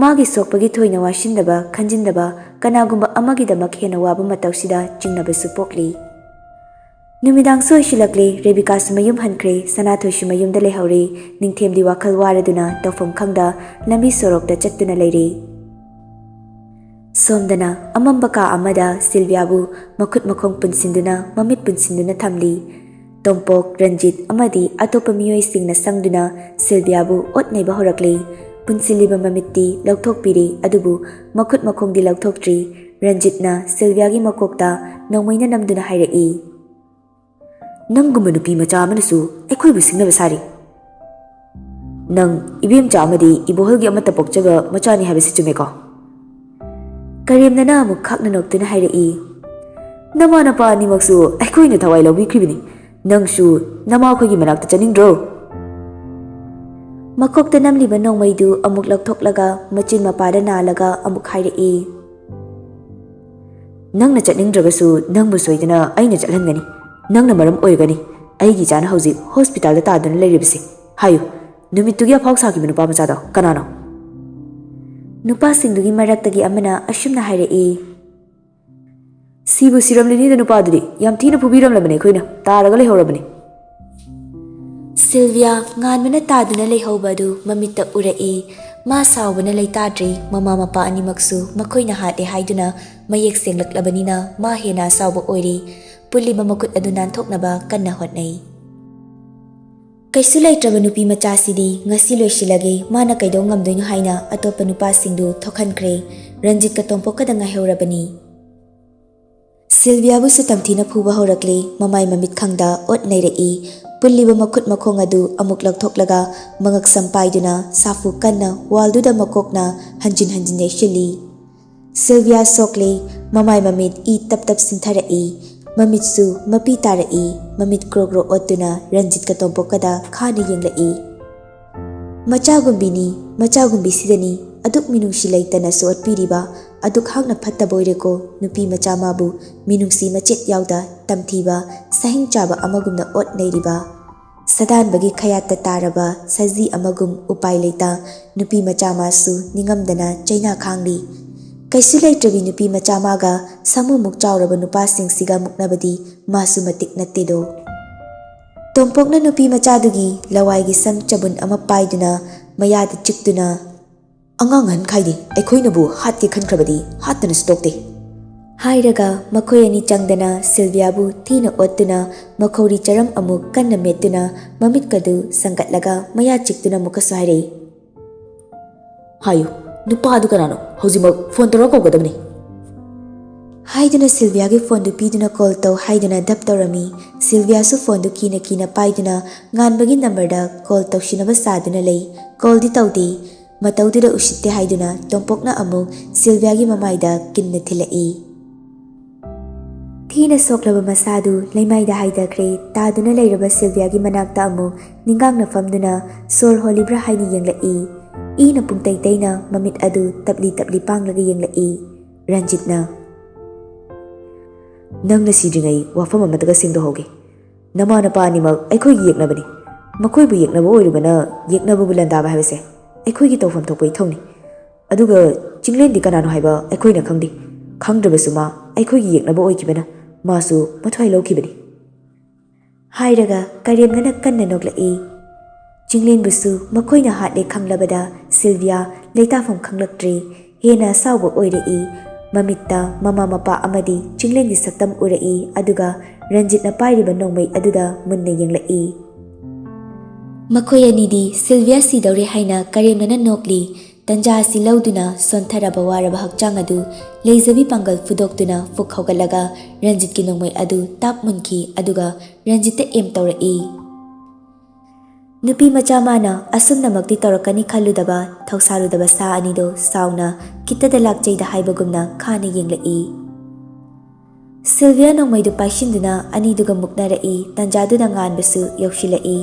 ꯃꯥꯒꯤ ꯁꯣꯛꯄꯒꯤ ꯊꯣꯏꯅ ꯋꯥꯁꯤꯟꯗꯕ, ꯈꯟꯖꯤꯟꯗꯕ, ꯀꯅꯥꯒꯨꯝꯕ ꯑꯃꯒꯤꯗꯃꯛ ꯍꯦꯟꯅ ꯋꯥꯕ ꯃꯇꯧꯁꯤꯗ ꯆꯤꯡꯅꯕꯁꯨ ꯄꯣꯛꯂꯤ꯫ ꯅꯨꯃꯤꯗꯥꯡꯁꯨ ꯑꯣꯏꯁꯤꯜꯂꯛꯂꯦ꯫ ꯔꯦꯕꯤꯀꯥꯁꯨ ꯃꯌꯨꯝ ꯍꯟꯈ꯭ꯔꯦ꯫ ꯁꯅꯥꯊꯣꯏꯁꯨ ꯃꯌꯨꯝꯗ ꯂꯩꯍꯧꯔꯦ꯫ ꯅꯤꯡꯊꯦꯝꯗꯤ ꯋꯥꯈꯜ ꯋꯥꯔꯗꯨꯅ ꯇꯧꯐꯝ ꯈꯪꯗ ꯂꯝꯕꯤ ꯁꯣꯔꯣꯛꯇ ꯆꯠꯇꯨꯅ ꯂꯩꯔꯦ꯫ ꯁꯣꯝꯗꯅ ꯑꯃꯝꯕ ꯀꯥ ꯑꯃꯗ ꯁꯤꯜꯚꯤꯌꯥꯕꯨ ꯃꯈꯨꯠ ꯃꯈꯣꯡ ꯄꯨꯟꯁꯤꯟꯗꯨꯅ, ꯃꯃꯤꯠ ꯄꯨꯟꯁꯤꯟꯗꯨꯅ ꯊꯝꯂꯤ꯫ ꯇꯣꯝꯄꯣꯛ, ꯔꯟꯖꯤꯠ ꯑꯃꯗꯤ ꯑꯇꯣꯞꯄ ꯃꯤꯑꯣꯏꯁꯤꯡꯅ ꯆꯪꯗꯨꯅ ꯁꯤꯜꯚꯤꯌꯥꯕꯨ ꯑꯣꯠ ꯅꯩꯕ ꯍꯧꯔꯛꯂꯤ꯫ ꯄꯨꯟꯁꯤꯜꯂꯤꯕ ꯃꯃꯤꯠꯇꯤ ꯂꯧꯊꯣꯛꯄꯤꯔꯤ, ꯑꯗꯨꯕꯨ ꯃꯈꯨꯠ ꯃꯈꯣꯡꯗꯤ ꯂꯧꯊꯣꯛꯇ꯭ꯔꯤ꯫ ꯔꯟꯖꯤꯠꯅ ꯁꯤꯜꯚꯤꯌꯥꯒꯤ ꯃꯀꯣꯛꯇ ꯅꯣꯡꯃꯩꯅ ꯅꯝꯗꯨꯅ ꯍꯥꯏꯔꯛꯏ, "ꯅꯪꯒꯨꯝꯕ ꯅꯨꯄꯤ ꯃꯆꯥ ꯑꯃꯅꯁꯨ ꯑꯩꯈꯣꯏꯕꯨ ꯁꯤꯡꯅꯕ ꯁꯥꯔꯤ꯫ ꯅꯪ ꯏꯕꯦꯝꯆꯥ ꯑꯃꯗꯤ ꯏꯕꯣꯍꯜꯒꯤ ꯑꯃꯠꯇ ꯄꯣꯛꯆꯕ ꯃꯆꯥꯅꯤ ꯍꯥꯏꯕꯁꯤ ꯆꯨꯝꯃꯦꯀꯣ?" ꯀꯔꯦꯝꯅꯅ ꯑꯃꯨꯛ ꯈꯥꯛꯅ ꯅꯣꯛꯇꯨꯅ ꯍꯥꯏꯔꯛꯏ, "ꯅꯃꯥ ꯅꯄꯥ ꯑꯅꯤꯃꯛꯁꯨ ꯑꯩꯈꯣꯏꯅ ꯊꯋꯥꯏ ꯂꯧꯕꯤꯈ꯭ꯔꯤꯕꯅꯤ꯫ ꯅꯪꯁꯨ ꯅꯃꯥ ꯑꯩꯈꯣꯏꯒꯤ ꯃꯅꯥꯛꯇ ꯆꯠꯅꯤꯡꯗ꯭ꯔꯣ?" ꯃꯀꯣꯛꯇ ꯅꯝꯂꯤꯕ ꯅꯣꯡꯃꯩꯗꯨ ꯑꯃꯨꯛ ꯂꯧꯊꯣꯛꯂꯒ ꯃꯆꯤꯟ ꯃꯄꯥꯗ ꯅꯥꯜꯂꯒ ꯑꯃꯨꯛ ꯍꯥꯏꯔꯛꯏ, "ꯅꯪꯅ ꯆꯠꯅꯤꯡꯗ꯭ꯔꯒꯁꯨ ꯅꯪꯕꯨ ꯁꯣꯏꯗꯅ ꯑꯩꯅ ꯆꯠꯍꯟꯒꯅꯤ꯫ ꯅꯪꯅ ꯃꯔꯝ ꯑꯣꯏꯔꯒꯅꯤ ꯑꯩꯒꯤ ꯏꯆꯥꯅ ꯍꯧꯖꯤꯛ ꯍꯣꯁꯄꯤꯇꯥꯜꯗ ꯇꯥꯗꯨꯅ ꯂꯩꯔꯤꯕꯁꯦ꯫ ꯍꯥꯏꯌꯨ, ꯅꯨꯃꯤꯠꯇꯨꯒꯤ ꯑꯐꯥꯎ ꯁꯥꯈꯤꯕ ꯅꯨꯄꯥ ꯃꯆꯥꯗꯣ ꯀꯅꯥꯅꯣ?" ꯅꯨꯄꯥꯁꯤꯡꯗꯨꯒꯤ ꯃꯔꯛꯇꯒꯤ ꯑꯃꯅ ꯑꯁꯨꯝꯅ ꯍꯥꯏꯔꯛꯏ, "ꯁꯤꯕꯨ ꯁꯤꯔꯝꯂꯤꯅꯤꯗ ꯅꯨꯄꯥꯗꯨꯗꯤ, ꯌꯥꯝ ꯊꯤꯅ ꯐꯨꯕꯤꯔꯝꯂꯕꯅꯤ ꯑꯩꯈꯣꯏꯅ, ꯇꯥꯔꯒ ꯂꯩꯍꯧꯔꯕꯅꯤ꯫" ꯁꯤꯜꯚꯤꯌꯥ ꯉꯥꯟꯕꯅ ꯇꯥꯗꯨꯅ ꯂꯩꯍꯧꯕ ꯑꯗꯨ ꯃꯃꯤꯠꯇ ꯎꯔꯛꯏ꯫ ꯃꯥ ꯁꯥꯎꯕꯅ ꯂꯩꯇꯥꯗ꯭ꯔꯦ꯫ ꯃꯃꯥ ꯃꯄꯥ ꯑꯅꯤꯃꯛꯁꯨ ꯃꯈꯣꯏꯅ ꯍꯥꯠꯂꯦ ꯍꯥꯏꯗꯨꯅ ꯃꯌꯦꯛ ꯁꯦꯡꯂꯛꯂꯕꯅꯤꯅ ꯃꯥ ꯍꯦꯟꯅ ꯑꯁꯥꯎꯕ ꯑꯣꯏꯔꯤ꯫ ꯄꯨꯜꯂꯤꯕ ꯃꯈꯨꯠ ꯑꯗꯨ ꯅꯥꯟꯊꯣꯛꯅꯕ ꯀꯟꯅ ꯍꯣꯠꯅꯩ꯫ ꯀꯩꯁꯨ ꯂꯩꯇ꯭ꯔꯕ ꯅꯨꯄꯤ ꯃꯆꯥꯁꯤꯗꯤ ꯉꯁꯤ ꯂꯣꯏꯁꯤꯜꯂꯒꯦ, ꯃꯥꯅ ꯀꯩꯗꯧ ꯉꯝꯗꯣꯏꯅꯣ ꯍꯥꯏꯅ ꯑꯇꯣꯞꯄ ꯅꯨꯄꯥꯁꯤꯡꯗꯨ ꯊꯣꯛꯍꯟꯈ꯭ꯔꯦ꯫ ꯔꯟꯖꯤꯠꯀ ꯇꯣꯝꯄꯣꯛꯀꯗ ꯉꯥꯏꯍꯧꯔꯕꯅꯤ꯫ ꯁꯤꯜꯚꯤꯌꯥꯕꯨꯁꯨ ꯇꯝꯊꯤꯅ ꯐꯨꯕ ꯍꯧꯔꯛꯂꯤ꯫ ꯃꯃꯥꯏ ꯃꯃꯤꯠ ꯈꯪꯗ ꯑꯣꯠ ꯅꯩꯔꯛꯏ꯫ ꯄꯨꯜꯂꯤꯕ ꯃꯈꯨꯠ ꯃꯈꯣꯡ ꯑꯗꯨ ꯑꯃꯨꯛ ꯂꯧꯊꯣꯛꯂꯒ ꯃꯉꯛꯁꯝ ꯄꯥꯏꯗꯨꯅ ꯁꯥꯐꯨ ꯀꯟꯅ ꯋꯥꯜꯗꯨꯗ ꯃꯀꯣꯛꯅ ꯍꯟꯖꯤꯟ ꯍꯟꯖꯤꯟ ꯌꯩꯁꯤꯜꯂꯤ꯫ ꯁꯤꯜꯚꯤꯌꯥ ꯁꯣꯛꯂꯦ꯫ ꯃꯃꯥꯏ ꯃꯃꯤꯠ ꯏ ꯇꯞ ꯇꯞ ꯁꯤꯟꯊꯔꯛꯏ꯫ ꯃꯃꯤꯠꯁꯨ ꯃꯄꯤ ꯇꯥꯔꯛꯏ꯫ ꯃꯃꯤꯠ ꯀ꯭ꯔꯣ ꯀ꯭ꯔꯣ ꯑꯣꯠꯇꯨꯅ ꯔꯟꯖꯤꯠꯀ ꯇꯣꯝꯄꯣꯛꯀꯗ ꯈꯥꯅ ꯌꯦꯡꯂꯛꯏ꯫ "ꯃꯆꯥꯒꯨꯝꯕꯤꯅꯤ, ꯃꯆꯥꯒꯨꯝꯕꯤꯁꯤꯗꯅꯤ ꯑꯗꯨꯛ ꯃꯤꯅꯨꯡꯁꯤ ꯂꯩꯇꯅꯁꯨ ꯑꯣꯠꯄꯤꯔꯤꯕ, ꯑꯗꯨꯛ ꯍꯥꯛꯅ ꯐꯠꯇꯕ ꯑꯣꯏꯔꯦꯀꯣ ꯅꯨꯄꯤ ꯃꯆꯥ ꯃꯥꯕꯨ, ꯃꯤꯅꯨꯡꯁꯤ ꯃꯆꯦꯠ ꯌꯥꯎꯗ ꯇꯝꯊꯤꯕ ꯁꯍꯤꯡ ꯆꯥꯕ ꯑꯃꯒꯨꯝꯅ ꯑꯣꯠꯅꯩꯔꯤꯕ꯫ ꯁꯗꯥꯟꯕꯒꯤ ꯈꯌꯥꯠꯇ ꯇꯥꯔꯕ ꯁꯖꯤ ꯑꯃꯒꯨꯝ ꯎꯄꯥꯏ ꯂꯩꯇ ꯅꯨꯄꯤ ꯃꯆꯥ ꯃꯥꯁꯨ ꯅꯤꯡꯉꯝꯗꯅ ꯆꯩꯅꯥ ꯈꯥꯡꯂꯤ꯫ ꯀꯩꯁꯨ ꯂꯩꯇ꯭ꯔꯕꯤ ꯅꯨꯄꯤ ꯃꯆꯥ ꯃꯥꯒ ꯁꯥꯃꯨꯃꯨꯛ ꯆꯥꯎꯔꯕ ꯅꯨꯄꯥꯁꯤꯡꯁꯤꯒ ꯃꯨꯛꯅꯕꯗꯤ ꯃꯥꯁꯨ ꯃꯇꯤꯛ ꯅꯠꯇꯦꯗꯣ"꯫ ꯇꯣꯝꯄꯣꯛꯅ ꯅꯨꯄꯤ ꯃꯆꯥꯗꯨꯒꯤ ꯂꯋꯥꯏꯒꯤ ꯁꯝ ꯆꯕꯨꯟ ꯑꯃ ꯄꯥꯏꯗꯨꯅ ꯃꯌꯥꯗ ꯆꯤꯛꯇꯨꯅ, "ꯑꯉꯥꯡ ꯑꯍꯟ ꯈꯥꯏꯗꯦ, ꯑꯩꯈꯣꯏꯅꯕꯨ ꯍꯥꯠꯀꯦ ꯈꯟꯈ꯭ꯔꯕꯗꯤ ꯍꯥꯠꯇꯅꯁꯨ ꯇꯣꯛꯇꯦ" ꯍꯥꯏꯔꯒ ꯃꯈꯣꯏ ꯑꯅꯤ ꯆꯪꯗꯅ ꯁꯤꯜꯚꯤꯌꯥꯕꯨ ꯊꯤꯅ ꯑꯣꯠꯇꯨꯅ ꯃꯈꯧꯔꯤ ꯆꯔꯝ ꯑꯃꯨꯛ ꯀꯟꯅ ꯃꯦꯠꯇꯨꯅ ꯃꯃꯤꯠꯀꯗꯨ ꯁꯪꯒꯠꯂꯒ ꯃꯌꯥ ꯆꯤꯛꯇꯨꯅ ꯑꯃꯨꯛꯀꯁꯨ ꯍꯥꯏꯔꯛꯏ꯫ "ꯍꯥꯏꯌꯨ, ꯅꯨꯄꯥꯗꯨ ꯀꯅꯥꯅꯣ? ꯍꯧꯖꯤꯛꯃꯛ ꯐꯣꯟ ꯇꯧꯔ ꯀꯧꯒꯗꯕꯅꯤ" ꯍꯥꯏꯗꯨꯅ ꯁꯤꯜꯚꯤꯌꯥꯒꯤ ꯐꯣꯟꯗꯨ ꯄꯤꯗꯨꯅ ꯀꯣꯜ ꯇꯧ ꯍꯥꯏꯗꯨꯅ ꯙꯞ ꯇꯧꯔꯝꯃꯤ꯫ ꯁꯤꯜꯚꯤꯌꯥꯁꯨ ꯐꯣꯟꯗꯨ ꯀꯤꯅ ꯀꯤꯅ ꯄꯥꯏꯗꯨꯅ ꯉꯥꯟꯕꯒꯤ ꯅꯝꯕꯔꯗ ꯀꯣꯜ ꯇꯧꯁꯤꯟꯅꯕ ꯁꯥꯗꯨꯅ ꯂꯩ꯫ ꯀꯣꯜꯗꯤ ꯇꯧꯗꯦ꯫ ꯃꯇꯧꯗꯨꯗ ꯎꯁꯤꯠꯇꯦ ꯍꯥꯏꯗꯨꯅ ꯇꯣꯝꯄꯣꯛꯅ ꯑꯃꯨꯛ ꯁꯤꯜꯚꯤꯌꯥꯒꯤ ꯃꯃꯥꯏꯗ ꯀꯤꯟꯅ ꯊꯤꯜꯂꯛꯏ꯫ ꯊꯤꯅ ꯁꯣꯛꯂꯕ ꯃꯁꯥꯗꯨ ꯂꯩꯃꯥꯏꯗ ꯍꯥꯏꯊꯈ꯭ꯔꯦ꯫ ꯇꯥꯗꯨꯅ ꯂꯩꯔꯕ ꯁꯤꯜꯚꯤꯌꯥꯒꯤ ꯃꯅꯥꯛꯇ ꯑꯃꯨꯛ ꯅꯤꯡꯒꯥꯡꯅ ꯐꯝꯗꯨꯅ ꯁꯣꯔ ꯍꯣꯜꯂꯤꯕ꯭ꯔꯥ ꯍꯥꯏꯅ ꯌꯦꯡꯂꯛꯏ꯫ ꯏꯅ ꯄꯨꯡꯇꯩ ꯇꯩꯅ ꯃꯃꯤꯠ ꯑꯗꯨ ꯇꯞꯂꯤ ꯇꯞꯂꯤ ꯄꯥꯡꯂꯒ ꯌꯦꯡꯂꯛꯏ꯫ ꯔꯟꯖꯤꯠꯅ, "ꯅꯪꯅ ꯁꯤꯗ꯭ꯔꯤꯉꯩ ꯋꯥꯐꯝ ꯑꯃꯠꯇꯒ ꯁꯦꯡꯗꯣꯛꯍꯧꯒꯦ꯫ ꯅꯃꯥ ꯅꯄꯥ ꯑꯅꯤꯃꯛ ꯑꯩꯈꯣꯏꯒꯤ ꯌꯦꯛꯅꯕꯅꯤ꯫ ꯃꯈꯣꯏꯕꯨ ꯌꯦꯛꯅꯕ ꯑꯣꯏꯔꯨꯕꯅ ꯌꯦꯛꯅꯕꯕꯨ ꯂꯥꯟꯗꯥꯕ ꯍꯥꯏꯕꯁꯦ ꯑꯩꯈꯣꯏꯒꯤ ꯇꯧꯐꯝ ꯊꯣꯛꯄ ꯏꯊꯧꯅꯤ꯫ ꯑꯗꯨꯒ ꯆꯤꯡꯂꯦꯟꯗꯤ ꯀꯅꯥꯅꯣ ꯍꯥꯏꯕ ꯑꯩꯈꯣꯏꯅ ꯈꯪꯗꯦ꯫ ꯈꯪꯗ꯭ꯔꯕꯁꯨ ꯃꯥ ꯑꯩꯈꯣꯏꯒꯤ ꯌꯦꯛꯅꯕ ꯑꯣꯏꯈꯤꯕꯅ ꯃꯥꯁꯨ ꯃꯊ꯭ꯋꯥꯏ ꯂꯧꯈꯤꯕꯅꯤ" ꯍꯥꯏꯔꯒ ꯀꯔꯦꯝꯅꯅ ꯀꯟꯅ ꯅꯣꯛꯂꯛꯏ꯫ ꯆꯤꯡꯂꯦꯟꯕꯨꯁꯨ ꯃꯈꯣꯏꯅ ꯍꯥꯠꯂꯦ ꯈꯪꯂꯕꯗ ꯁꯤꯜꯚꯤꯌꯥ ꯂꯩꯇꯥꯐꯝ ꯈꯪꯂꯛꯇ꯭ꯔꯦ꯫ ꯍꯦꯟꯅ ꯑꯁꯥꯎꯕ ꯑꯣꯏꯔꯛꯏ꯫ ꯃꯃꯤꯠꯇ ꯃꯃꯥ ꯃꯄꯥ ꯑꯃꯗꯤ ꯆꯤꯡꯂꯦꯟꯒꯤ ꯁꯛꯇꯝ ꯎꯔꯛꯏ, ꯑꯗꯨꯒ ꯔꯟꯖꯤꯠꯅ ꯄꯥꯏꯔꯤꯕ ꯅꯣꯡꯃꯩ ꯑꯗꯨꯗ ꯃꯨꯟꯅ ꯌꯦꯡꯂꯛꯏ꯫ ꯃꯈꯣꯏ ꯑꯅꯤꯗꯤ ꯁꯤꯜꯚꯤꯌꯥ ꯁꯤꯗꯧꯔꯦ ꯍꯥꯏꯅ ꯀꯔꯦꯝꯅꯅ ꯅꯣꯛꯂꯤ꯫ ꯇꯟꯖꯥ ꯑꯁꯤ ꯂꯧꯗꯨꯅ ꯁꯣꯟꯊꯔꯕ ꯋꯥꯔꯕ ꯍꯛꯆꯥꯡ ꯑꯗꯨ ꯂꯩꯖꯕꯤ ꯄꯥꯡꯒꯜ ꯐꯨꯗꯣꯛꯇꯨꯅ ꯐꯨꯛ ꯍꯧꯒꯠꯂꯒ ꯔꯟꯖꯤꯠꯀꯤ ꯅꯣꯡꯃꯩ ꯑꯗꯨ ꯇꯥꯞ ꯃꯨꯟꯈꯤ, ꯑꯗꯨꯒ ꯔꯟꯖꯤꯠꯇ ꯑꯦꯝ ꯇꯧꯔꯛꯏ꯫ ꯅꯨꯄꯤ ꯃꯆꯥ ꯃꯥꯅ ꯑꯁꯨꯝꯅꯃꯛꯇꯤ ꯇꯧꯔꯛꯀꯅꯤ ꯈꯜꯂꯨꯗꯕ, ꯊꯧꯁꯥꯔꯨꯗꯕ ꯁꯥ ꯑꯅꯤꯗꯣ ꯁꯥꯎꯅ ꯈꯤꯠꯇꯗ ꯂꯥꯛꯆꯩꯗ ꯍꯥꯏꯕꯒꯨꯝꯅ ꯈꯥꯅ ꯌꯦꯡꯂꯛꯏ꯫ ꯁꯤꯜꯚꯤꯌꯥ ꯅꯣꯡꯃꯩꯗꯨ ꯄꯥꯏꯁꯤꯟꯗꯨꯅ ꯑꯅꯤꯗꯨꯒ ꯃꯨꯛꯅꯔꯛꯏ꯫ ꯇꯟꯖꯥꯗꯨꯗ ꯉꯥꯟꯕꯁꯨ ꯌꯧꯁꯤꯜꯂꯛꯏ꯫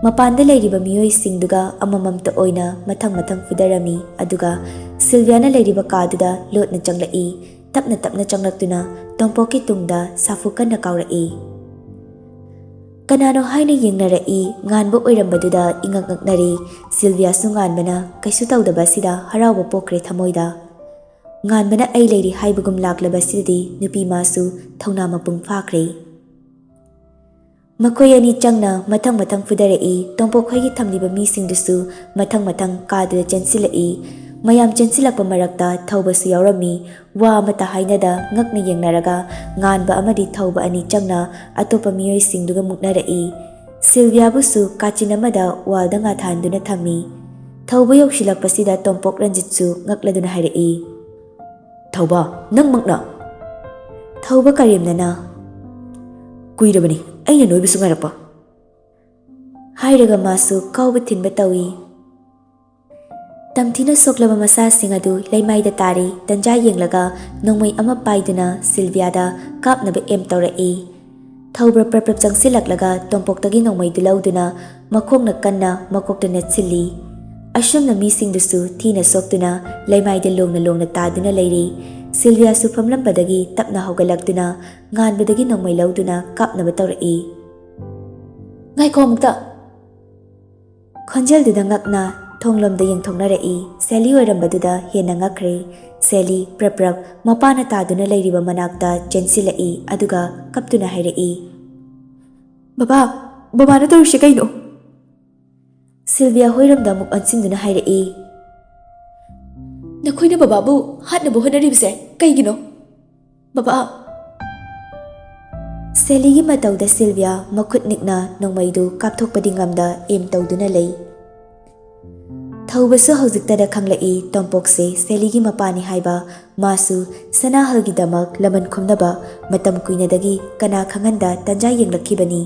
ꯃꯄꯥꯟꯗ ꯂꯩꯔꯤꯕ ꯃꯤꯑꯣꯏꯁꯤꯡꯗꯨꯒ ꯑꯃꯃꯝꯇ ꯑꯣꯏꯅ ꯃꯊꯪ ꯃꯊꯪ ꯐꯨꯗꯔꯝꯃꯤ꯫ ꯑꯗꯨꯒ ꯁꯤꯜꯚꯤꯌꯥꯅ ꯂꯩꯔꯤꯕ ꯀꯥꯗꯨꯗ ꯂꯣꯠꯅ ꯆꯪꯂꯛꯏ꯫ ꯇꯞꯅ ꯇꯞꯅ ꯆꯪꯂꯛꯇꯨꯅ ꯇꯣꯝꯄꯣꯛꯀꯤ ꯇꯨꯡꯗ ꯁꯥꯐꯨ ꯀꯟꯅ ꯀꯥꯎꯔꯛꯏ꯫ ꯀꯅꯥꯅꯣ ꯍꯥꯏꯅ ꯌꯦꯡꯅꯔꯛꯏ꯫ ꯉꯥꯟꯕ ꯑꯣꯏꯔꯝꯕꯗꯨꯗ ꯏꯉꯛ ꯉꯛꯅꯔꯤ꯫ ꯁꯤꯜꯚꯤꯌꯥꯁꯨ ꯉꯥꯟꯕꯅ ꯀꯩꯁꯨ ꯇꯧꯗꯕ ꯑꯁꯤꯗ ꯍꯔꯥꯎꯕ ꯄꯣꯛꯈ꯭ꯔꯦ ꯊꯃꯣꯏꯗ꯫ ꯉꯥꯟꯕꯅ ꯑꯩ ꯂꯩꯔꯤ ꯍꯥꯏꯕꯒꯨꯝ ꯂꯥꯛꯂꯕꯁꯤꯗꯗꯤ ꯅꯨꯄꯤ ꯃꯥꯁꯨ ꯊꯧꯅꯥ ꯃꯄꯨꯡ ꯐꯥꯈ꯭ꯔꯦ꯫ ꯃꯈꯣꯏ ꯑꯅꯤ ꯆꯪꯅ ꯃꯊꯪ ꯃꯊꯪ ꯐꯨꯗꯔꯛꯏ꯫ ꯇꯣꯝꯄꯣꯛꯈꯣꯏꯒꯤ ꯊꯝꯂꯤꯕ ꯃꯤꯁꯤꯡꯗꯨꯁꯨ ꯃꯊꯪ ꯃꯊꯪ ꯀꯥꯗꯨꯗ ꯆꯦꯟꯁꯤꯜꯂꯛꯏ꯫ ꯃꯌꯥꯝ ꯆꯦꯟꯁꯤꯜꯂꯛꯄ ꯃꯔꯛꯇ ꯊꯧꯕꯁꯨ ꯌꯥꯎꯔꯝꯃꯤ꯫ ꯋꯥ ꯑꯃꯠꯇ ꯍꯥꯏꯅꯗ ꯉꯛꯅ ꯌꯦꯡꯅꯔꯒ ꯉꯥꯟꯕ ꯑꯃꯗꯤ ꯊꯧꯕ ꯑꯅꯤ ꯆꯪꯅ ꯑꯇꯣꯞꯄ ꯃꯤꯑꯣꯏꯁꯤꯡꯗꯨꯒ ꯃꯨꯛꯅꯔꯛꯏ꯫ ꯁꯤꯜꯚꯤꯌꯥꯕꯨꯁꯨ ꯀꯥꯆꯤꯟ ꯑꯃꯗ ꯋꯥꯜꯗ ꯉꯥꯊꯥꯍꯟꯗꯨꯅ ꯊꯝꯃꯤ꯫ ꯊꯧꯕ ꯌꯧꯁꯤꯜꯂꯛꯄꯁꯤꯗ ꯇꯣꯝꯄꯣꯛ ꯔꯟꯖꯤꯠꯁꯨ ꯉꯛꯂꯗꯨꯅ ꯍꯥꯏꯔꯛꯏ, "ꯊꯧꯕ, ꯅꯪꯃꯛꯅ?" ꯊꯧꯕ ꯀꯔꯦꯝꯅꯅ, "ꯀꯨꯏꯔꯕꯅꯤ ꯑꯩꯅ ꯅꯣꯏꯕꯁꯨ ꯉꯥꯏꯔꯛꯄ," ꯍꯥꯏꯔꯒ ꯃꯥꯁꯨ ꯀꯥꯎꯕ ꯊꯤꯟꯕ ꯇꯧꯏ꯫ ꯇꯝꯊꯤꯅ ꯁꯣꯛꯂꯕ ꯃꯁꯥꯁꯤꯡ ꯑꯗꯨ ꯂꯩꯃꯥꯏꯗ ꯇꯥꯔꯤ꯫ ꯇꯟꯖꯥ ꯌꯦꯡꯂꯒ ꯅꯣꯡꯃꯩ ꯑꯃ ꯄꯥꯏꯗꯨꯅ ꯁꯤꯜꯚꯤꯌꯥꯗ ꯀꯥꯞꯅꯕ ꯑꯦꯝ ꯇꯧꯔꯛꯏ꯫ ꯊꯧꯕ꯭ꯔ ꯄ꯭ꯔꯞ ꯄ꯭ꯔꯞ ꯆꯪꯁꯤꯜꯂꯛꯂꯒ ꯇꯣꯝꯄꯣꯛꯇꯒꯤ ꯅꯣꯡꯃꯩꯗꯨ ꯂꯧꯗꯨꯅ ꯃꯈꯣꯡꯅ ꯀꯟꯅ ꯃꯀꯣꯛꯇ ꯅꯦꯠꯁꯤꯜꯂꯤ꯫ ꯑꯁꯨꯝꯅ ꯃꯤꯁꯤꯡꯗꯨꯁꯨ ꯊꯤꯅ ꯁꯣꯛꯇꯨꯅ ꯂꯩꯃꯥꯏꯗ ꯂꯣꯡꯅ ꯂꯣꯡꯅ ꯇꯥꯗꯨꯅ ꯂꯩꯔꯤ꯫ ꯁꯤꯜꯚꯤꯌꯥꯁꯨ ꯐꯝꯂꯝꯕꯗꯒꯤ ꯇꯞꯅ ꯍꯧꯒꯠꯂꯛꯇꯨꯅ ꯉꯥꯟꯕꯗꯒꯤ ꯅꯣꯡꯃꯩ ꯂꯧꯗꯨꯅ ꯀꯥꯞꯅꯕ ꯇꯧꯔꯛꯏ꯫ "ꯉꯥꯏꯈꯣ ꯑꯃꯨꯛꯇ!" ꯈꯣꯟꯖꯦꯜꯗꯨꯗ ꯉꯛꯅ ꯊꯣꯡꯂꯣꯝꯗ ꯌꯦꯡꯊꯣꯛꯅꯔꯛꯏ꯫ ꯁꯦꯂꯤ ꯑꯣꯏꯔꯝꯕꯗꯨꯗ ꯍꯦꯟꯅ ꯉꯛꯈ꯭ꯔꯦ꯫ ꯁꯦꯂꯤ ꯄ꯭ꯔꯞ ꯄ꯭ꯔꯞ ꯃꯄꯥꯅ ꯇꯥꯗꯨꯅ ꯂꯩꯔꯤꯕ ꯃꯅꯥꯛꯇ ꯆꯦꯟꯁꯤꯜꯂꯛꯏ, ꯑꯗꯨꯒ ꯀꯞꯇꯨꯅ ꯍꯥꯏꯔꯛꯏ, "ꯕꯕꯥ, ꯕꯕꯥꯅ ꯇꯧꯔꯤꯁꯦ ꯀꯩꯅꯣ?" ꯁꯤꯜꯚꯤꯌꯥ ꯍꯣꯏꯔꯣꯝꯗ ꯑꯃꯨꯛ ꯑꯣꯟꯁꯤꯟꯗꯨꯅ ꯍꯥꯏꯔꯛꯏ, "ꯅꯈꯣꯏꯅ ꯕꯕꯥꯕꯨ ꯍꯥꯠꯅꯕ ꯍꯣꯠꯅꯔꯤꯕꯁꯦ ꯀꯩꯒꯤꯅꯣ?" "ꯕꯕꯥ!" ꯁꯦꯂꯤꯒꯤ ꯃꯇꯧꯗ ꯁꯤꯜꯚꯤꯌꯥ ꯃꯈꯨꯠ ꯅꯤꯛꯅ ꯅꯣꯡꯃꯩꯗꯨ ꯀꯥꯞꯊꯣꯛꯄꯗꯤ ꯉꯝꯗ ꯑꯦꯝ ꯇꯧꯗꯨꯅ ꯂꯩ꯫ ꯊꯧꯕꯁꯨ ꯍꯧꯖꯤꯛꯇꯗ ꯈꯪꯂꯛꯏ, ꯇꯣꯝꯄꯣꯛꯁꯦ ꯁꯦꯂꯤꯒꯤ ꯃꯄꯥꯅꯤ ꯍꯥꯏꯕ꯫ ꯃꯥꯁꯨ ꯁꯅꯥꯍꯜꯒꯤꯗꯃꯛ ꯂꯃꯟ ꯈꯨꯝꯅꯕ ꯃꯇꯝ ꯀꯨꯏꯅꯗꯒꯤ ꯀꯅꯥ ꯈꯪꯍꯟꯗ ꯇꯟꯖꯥ ꯌꯦꯡꯂꯛꯈꯤꯕꯅꯤ꯫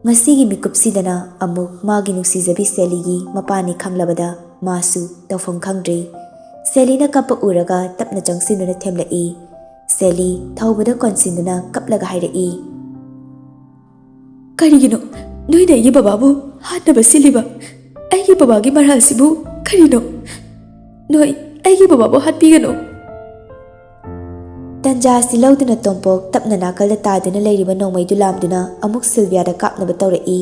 ꯉꯁꯤꯒꯤ ꯃꯤꯀꯨꯞꯁꯤꯗꯅ ꯑꯃꯨꯛ ꯃꯥꯒꯤ ꯅꯨꯡꯁꯤꯖꯕꯤ ꯁꯦꯂꯤꯒꯤ ꯃꯄꯥꯅꯤ ꯈꯪꯂꯕꯗ ꯃꯥꯁꯨ ꯇꯧꯐꯝ ꯈꯪꯗ꯭ꯔꯦ꯫ ꯁꯦꯂꯤꯅ ꯀꯞꯄ ꯎꯔꯒ ꯇꯞꯅ ꯆꯪꯁꯤꯟꯗꯨꯅ ꯊꯦꯝꯂꯛꯏ꯫ ꯁꯦꯂꯤ ꯊꯧꯕꯗ ꯀꯣꯟꯁꯤꯟꯗꯨꯅ ꯀꯞꯂꯒ ꯍꯥꯏꯔꯛꯏ, "ꯀꯔꯤꯒꯤꯅꯣ ꯅꯣꯏꯅ ꯑꯩꯒꯤ ꯕꯕꯥꯕꯨ ꯍꯥꯠꯅꯕ ꯁꯤꯜꯂꯤꯕ? ꯑꯩꯒꯤ ꯕꯕꯥꯒꯤ ꯃꯔꯥꯜꯁꯤꯕꯨ ꯀꯔꯤꯅꯣ? ꯅꯣꯏ ꯑꯩꯒꯤ ꯕꯕꯥꯕꯨ ꯍꯥꯠꯄꯤꯒꯅꯨ!" ꯇꯟꯖꯥ ꯑꯁꯤ ꯂꯧꯗꯨꯅ ꯇꯣꯝꯄꯣꯛ ꯇꯞꯅ ꯅꯥꯀꯜꯗ ꯇꯥꯗꯨꯅ ꯂꯩꯔꯤꯕ ꯅꯣꯡꯃꯩꯗꯨ ꯂꯥꯝꯗꯨꯅ ꯑꯃꯨꯛ ꯁꯤꯜꯚꯤꯌꯥꯗ ꯀꯥꯞꯅꯕ ꯇꯧꯔꯛꯏ꯫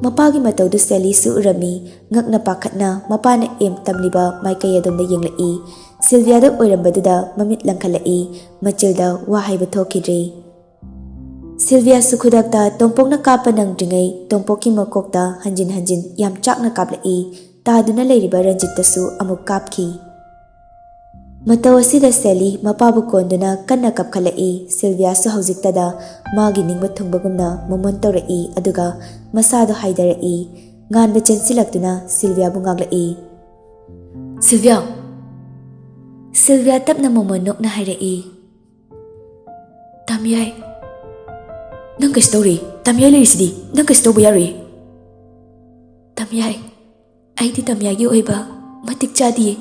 ꯃꯄꯥꯒꯤ ꯃꯇꯧꯗꯨ ꯁꯦꯂꯤꯁꯨ ꯎꯔꯝꯃꯤ꯫ ꯉꯛꯅ ꯄꯥꯈꯠꯅ ꯃꯄꯥꯅ ꯑꯦꯝ ꯇꯝꯂꯤꯕ ꯃꯥꯏꯀꯩ ꯑꯗꯣꯝꯗ ꯌꯦꯡꯂꯛꯏ꯫ ꯁꯤꯜꯚꯤꯌꯥꯗ ꯑꯣꯏꯔꯝꯕꯗꯨꯗ ꯃꯃꯤꯠ ꯂꯪꯈꯠꯂꯛꯏ꯫ ꯃꯆꯤꯜꯗ ꯋꯥ ꯍꯥꯏꯕ ꯊꯣꯛꯈꯤꯗ꯭ꯔꯦ꯫ ꯁꯤꯜꯚꯤꯌꯥꯁꯨ ꯈꯨꯗꯛꯇ ꯇꯣꯝꯄꯣꯛꯅ ꯀꯥꯞꯄ ꯅꯪꯗ꯭ꯔꯤꯉꯩ ꯇꯣꯝꯄꯣꯛꯀꯤ ꯃꯀꯣꯛꯇ ꯍꯟꯖꯤꯟ ꯍꯟꯖꯤꯟ ꯌꯥꯝ ꯆꯥꯛꯅ ꯀꯥꯞꯂꯛꯏ꯫ ꯇꯥꯗꯨꯅ ꯂꯩꯔꯤꯕ ꯔꯟꯖꯤꯠꯇꯁꯨ ꯑꯃꯨꯛ ꯀꯥꯞꯈꯤ꯫ ꯃꯇꯧ ꯑꯁꯤꯗ ꯁꯦꯂꯤ ꯃꯄꯥꯕꯨ ꯀꯣꯟꯗꯨꯅ ꯀꯟꯅ ꯀꯞꯈꯠꯂꯛꯏ꯫ ꯁꯤꯜꯚꯤꯌꯥꯁꯨ ꯍꯧꯖꯤꯛꯇꯗ ꯃꯥꯒꯤ ꯅꯤꯡꯕ ꯊꯨꯡꯕꯒꯨꯝꯅ ꯃꯣꯃꯣꯟ ꯇꯧꯔꯛꯏ, ꯑꯗꯨꯒ ꯃꯁꯥꯗꯣ ꯍꯥꯏꯗꯔꯛꯏ꯫ ꯉꯥꯟꯕ ꯆꯦꯟꯁꯤꯜꯂꯛꯇꯨꯅ ꯁꯤꯜꯚꯤꯌꯥꯕꯨ ꯉꯥꯛꯂꯛꯏ꯫ "ꯁꯤꯜꯚꯤꯌꯥ!" ꯁꯤꯜꯚꯤꯌꯥ ꯇꯞꯅ ꯃꯣꯃꯣꯟ ꯅꯣꯛꯅ ꯍꯥꯏꯔꯛꯏ꯫ "ꯇꯝꯌꯥꯏ, ꯅꯪ ꯀꯩꯁꯨ ꯇꯧꯔꯤ꯫ ꯇꯝꯌꯥꯏ ꯂꯩꯔꯤꯁꯤꯗꯤ, ꯅꯪ ꯀꯩꯁꯨ ꯇꯧꯕ ꯌꯥꯔꯣꯏ꯫" "ꯇꯝꯌꯥꯏ, ꯑꯩꯗꯤ ꯇꯝꯌꯥꯏꯒꯤ ꯑꯣꯏꯕ ꯃꯇꯤꯛ ꯆꯥꯗꯤꯌꯦ꯫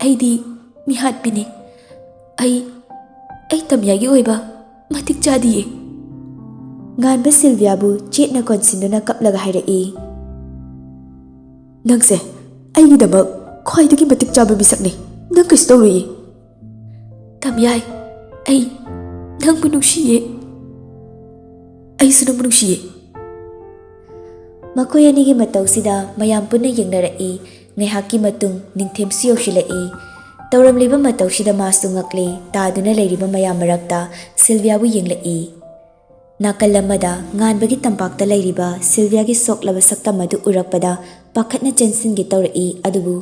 ꯑꯩꯗꯤ ꯃꯤꯍꯥꯠꯄꯤꯅꯤ꯫ ꯑꯩ, ꯑꯩ ꯇꯝꯌꯥꯏꯒꯤ ꯑꯣꯏꯕ ꯃꯇꯤꯛ ꯆꯥꯗꯤꯌꯦ꯫" ꯉꯥꯟꯕ ꯁꯤꯜꯚꯤꯌꯥꯕꯨ ꯆꯦꯠꯅ ꯀꯣꯟꯁꯤꯟꯗꯨꯅ ꯀꯞꯂꯒ ꯍꯥꯏꯔꯛꯏ꯫ "ꯅꯪꯁꯦ ꯑꯩꯒꯤꯗꯃꯛ ꯈ꯭ꯋꯥꯏꯗꯒꯤ ꯃꯇꯤꯛ ꯆꯥꯕ ꯃꯤꯁꯛꯅꯤ꯫ ꯅꯪ ꯀꯩꯁꯨ ꯇꯧꯔꯣꯏꯌꯦ꯫" "ꯇꯝꯌꯥꯏ, ꯑꯩ ꯅꯪꯕꯨ ꯅꯨꯡꯁꯤꯌꯦ꯫ ꯑꯩꯁꯨ ꯅꯪꯕꯨ ꯅꯨꯡꯁꯤꯌꯦ꯫" ꯃꯈꯣꯏ ꯑꯅꯤꯒꯤ ꯃꯇꯧꯁꯤꯗ ꯃꯌꯥꯝ ꯄꯨꯟꯅ ꯌꯦꯡꯅꯔꯛꯏ꯫ ꯉꯥꯏꯍꯥꯛꯀꯤ ꯃꯇꯨꯡ ꯅꯤꯡꯊꯦꯝꯁꯨ ꯌꯧꯁꯤꯜꯂꯛꯏ꯫ ꯇꯧꯔꯝꯂꯤꯕ ꯃꯇꯧꯁꯤꯗ ꯃꯥꯁꯨ ꯉꯛꯂꯦ꯫ ꯇꯥꯗꯨꯅ ꯂꯩꯔꯤꯕ ꯃꯌꯥꯝ ꯃꯔꯛꯇ ꯁꯤꯜꯚꯤꯌꯥꯕꯨ ꯌꯦꯡꯂꯛꯏ꯫ ꯅꯥꯀꯜ ꯑꯃꯗ ꯉꯥꯟꯕꯒꯤ ꯇꯝꯄꯥꯛꯇ ꯂꯩꯔꯤꯕ ꯁꯤꯜꯚꯤꯌꯥꯒꯤ ꯁꯣꯛꯂꯕ ꯁꯛꯇꯝ ꯑꯗꯨ ꯎꯔꯛꯄꯗ ꯄꯥꯈꯠꯅ ꯆꯦꯟꯁꯤꯟꯒꯦ ꯇꯧꯔꯛꯏ, ꯑꯗꯨꯕꯨ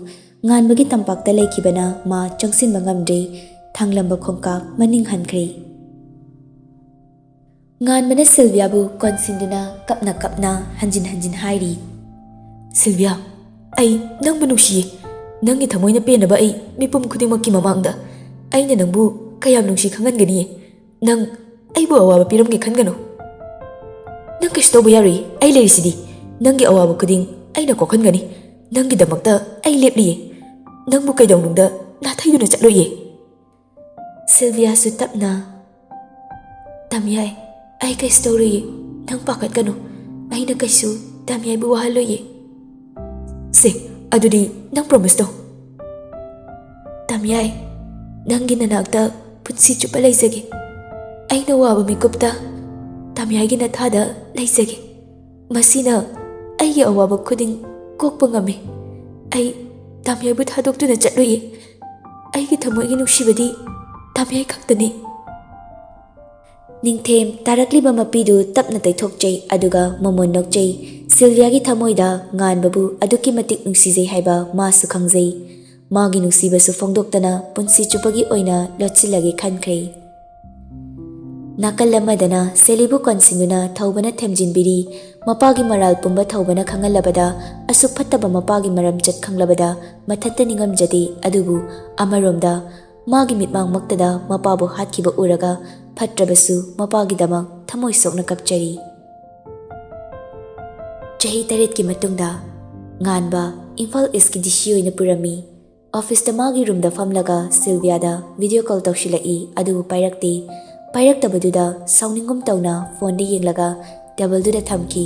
ꯉꯥꯟꯕꯒꯤ ꯇꯝꯄꯥꯛꯇ ꯂꯩꯈꯤꯕꯅ ꯃꯥ ꯆꯪꯁꯤꯟꯕ ꯉꯝꯗ꯭ꯔꯦ꯫ ꯊꯥꯡꯂꯝꯕ ꯈꯣꯡꯀꯥꯞ ꯃꯅꯤꯡ ꯍꯟꯈ꯭ꯔꯦ꯫ ꯉꯥꯟꯕꯅ ꯁꯤꯜꯚꯤꯌꯥꯕꯨ ꯀꯣꯟꯁꯤꯟꯗꯨꯅ ꯀꯞꯅ ꯀꯞꯅ ꯍꯟꯖꯤꯟ ꯍꯟꯖꯤꯟ ꯍꯥꯏꯔꯤ꯫ "ꯁꯤꯜꯚꯤꯌꯥ, ꯑꯩ ꯅꯪꯕꯨ ꯅꯨꯡꯁꯤꯌꯦ꯫ ꯅꯪꯒꯤ ꯊꯃꯣꯏꯅ ꯄꯦꯟꯅꯕ ꯑꯩ ꯃꯤꯄꯨꯝ ꯈꯨꯗꯤꯡꯃꯛꯀꯤ ꯃꯃꯥꯡꯗ ꯑꯩꯅ ꯅꯪꯕꯨ ꯀꯌꯥꯝ ꯅꯨꯡꯁꯤ ꯈꯪꯍꯟꯒꯅꯤ꯫ ꯅꯪ ꯑꯩꯕꯨ ꯑꯋꯥꯕ ꯄꯤꯔꯝꯒꯦ ꯈꯟꯒꯅꯨ꯫" "ꯅꯪ ꯀꯩꯁꯨ ꯇꯧꯕ ꯌꯥꯔꯣꯏꯌꯦ, ꯑꯩ ꯂꯩꯔꯤꯁꯤꯗꯤ꯫ ꯅꯪꯒꯤ ꯑꯋꯥꯕ ꯈꯨꯗꯤꯡ ꯑꯩꯅ ꯀꯣꯛꯍꯟꯒꯅꯤ꯫ ꯅꯪꯒꯤꯗꯃꯛꯇ ꯑꯩ ꯂꯦꯞꯂꯤꯌꯦ꯫ ꯅꯪꯕꯨ ꯀꯩꯗꯧꯅꯨꯡꯗ ꯅꯥꯊꯩꯗꯨꯅ ꯆꯠꯂꯣꯏꯌꯦ꯫" ꯁꯤꯜꯚꯤꯌꯥꯁꯨ ꯇꯞꯅ, "ꯇꯥꯃꯤꯌꯥꯏ, ꯑꯩ ꯀꯩꯁꯨ ꯇꯧꯔꯣꯏꯌꯦ꯫ ꯅꯪ ꯄꯥꯈꯠꯀꯅꯨ꯫ ꯑꯩꯅ ꯀꯩꯁꯨ ꯇꯥꯃꯤꯌꯥꯏꯕꯨ ꯋꯥꯍꯜꯂꯣꯏꯌꯦ꯫" "ꯁꯦ, ꯑꯗꯨꯗꯤ ꯅꯪ ꯄ꯭ꯔꯣꯃꯤꯁ ꯇꯧ꯫" "ꯇꯥꯃꯤꯌꯥꯏ, ꯅꯪꯒꯤ ꯅꯅꯥꯛꯇ ꯄꯨꯟꯁꯤ ꯆꯨꯞꯄ ꯂꯩꯖꯒꯦ꯫ ꯑꯩꯅ ꯋꯥꯕ ꯃꯤꯀꯨꯞꯇ ꯇꯥꯃꯤꯌꯥꯏꯒꯤ ꯅꯊꯥꯗ ꯂꯩꯖꯒꯦ꯫ ꯃꯁꯤꯅ ꯑꯩꯒꯤ ꯑꯋꯥꯕ ꯈꯨꯗꯤꯡ ꯀꯣꯛꯄ ꯉꯝꯃꯤ꯫ ꯑꯩ ꯇꯥꯃꯤꯌꯥꯏꯕꯨ ꯊꯥꯗꯣꯛꯇꯨꯅ ꯆꯠꯂꯣꯏꯌꯦ꯫ ꯑꯩꯒꯤ ꯊꯃꯣꯏꯒꯤ ꯅꯨꯡꯁꯤꯕꯗꯤ ꯇꯥꯃꯤꯌꯥꯏ ꯈꯛꯇꯅꯤ꯫" ꯅꯤꯡꯊꯦꯝ ꯇꯥꯔꯛꯂꯤꯕ ꯃꯄꯤꯗꯨ ꯇꯞꯅ ꯇꯩꯊꯣꯛꯆꯩ, ꯑꯗꯨꯒ ꯃꯃꯣꯟ ꯅꯣꯛꯆꯩ꯫ ꯁꯤꯜꯚꯤꯌꯥꯒꯤ ꯊꯃꯣꯏꯗ ꯉꯥꯟꯕꯕꯨ ꯑꯗꯨꯛꯀꯤ ꯃꯇꯤꯛ ꯅꯨꯡꯁꯤꯖꯩ ꯍꯥꯏꯕ ꯃꯥꯁꯨ ꯈꯪꯖꯩ꯫ ꯃꯥꯒꯤ ꯅꯨꯡꯁꯤꯕꯁꯨ ꯐꯣꯡꯗꯣꯛꯇꯅ ꯄꯨꯟꯁꯤ ꯆꯨꯞꯄꯒꯤ ꯑꯣꯏꯅ ꯂꯣꯠꯁꯤꯜꯂꯒꯦ ꯈꯟꯈ꯭ꯔꯦ꯫ ꯅꯥꯀꯜ ꯑꯃꯗꯅ ꯁꯦꯂꯤꯕꯨ ꯀꯣꯟꯁꯤꯟꯗꯨꯅ ꯊꯧꯕꯅ ꯊꯦꯝꯖꯤꯟꯕꯤꯔꯤ꯫ ꯃꯄꯥꯒꯤ ꯃꯔꯥꯜ ꯄꯨꯝꯕ ꯊꯧꯕꯅ ꯈꯪꯍꯜꯂꯕꯗ, ꯑꯁꯨꯛ ꯐꯠꯇꯕ ꯃꯄꯥꯒꯤ ꯃꯔꯝꯆꯠ ꯈꯪꯂꯕꯗ, ꯃꯊꯟꯇ ꯅꯤꯡꯉꯝꯖꯗꯦ꯫ ꯑꯗꯨꯕꯨ ꯑꯃꯔꯣꯝꯗ, ꯃꯥꯒꯤ ꯃꯤꯠꯃꯥꯡꯃꯛꯇꯗ ꯃꯄꯥꯕꯨ ꯍꯥꯠꯈꯤꯕ ꯎꯔꯒ, ꯐꯠꯇ꯭ꯔꯕꯁꯨ ꯃꯄꯥꯒꯤꯗꯃꯛ ꯊꯃꯣꯏ ꯁꯣꯛꯅ ꯀꯞꯆꯔꯤ꯫ ꯆꯍꯤ ꯇꯔꯦꯠꯀꯤ ꯃꯇꯨꯡꯗ, ꯉꯥꯟꯕ ꯏꯝꯐꯥꯜ ꯏꯁꯀꯤ ꯗꯤ ꯁꯤ ꯑꯣꯏꯅ ꯄꯨꯔꯝꯃꯤ꯫ ꯑꯣꯐꯤꯁꯇ ꯃꯥꯒꯤ ꯔꯨꯝꯗ ꯐꯝꯂꯒ ꯁꯤꯜꯚꯤꯌꯥꯗ ꯚꯤꯗꯤꯑꯣ ꯀꯣꯜ ꯇꯧꯁꯤꯜꯂꯛꯏ, ꯑꯗꯨꯕꯨ ꯄꯥꯏꯔꯛꯇꯦ꯫ ꯄꯥꯏꯔꯛꯇꯕꯗꯨꯗ ꯁꯥꯎꯅꯤꯡꯒꯨꯝ ꯇꯧꯅ ꯐꯣꯟꯗ ꯌꯦꯡꯂꯒ ꯇꯦꯕꯜꯗꯨꯗ ꯊꯝꯈꯤ꯫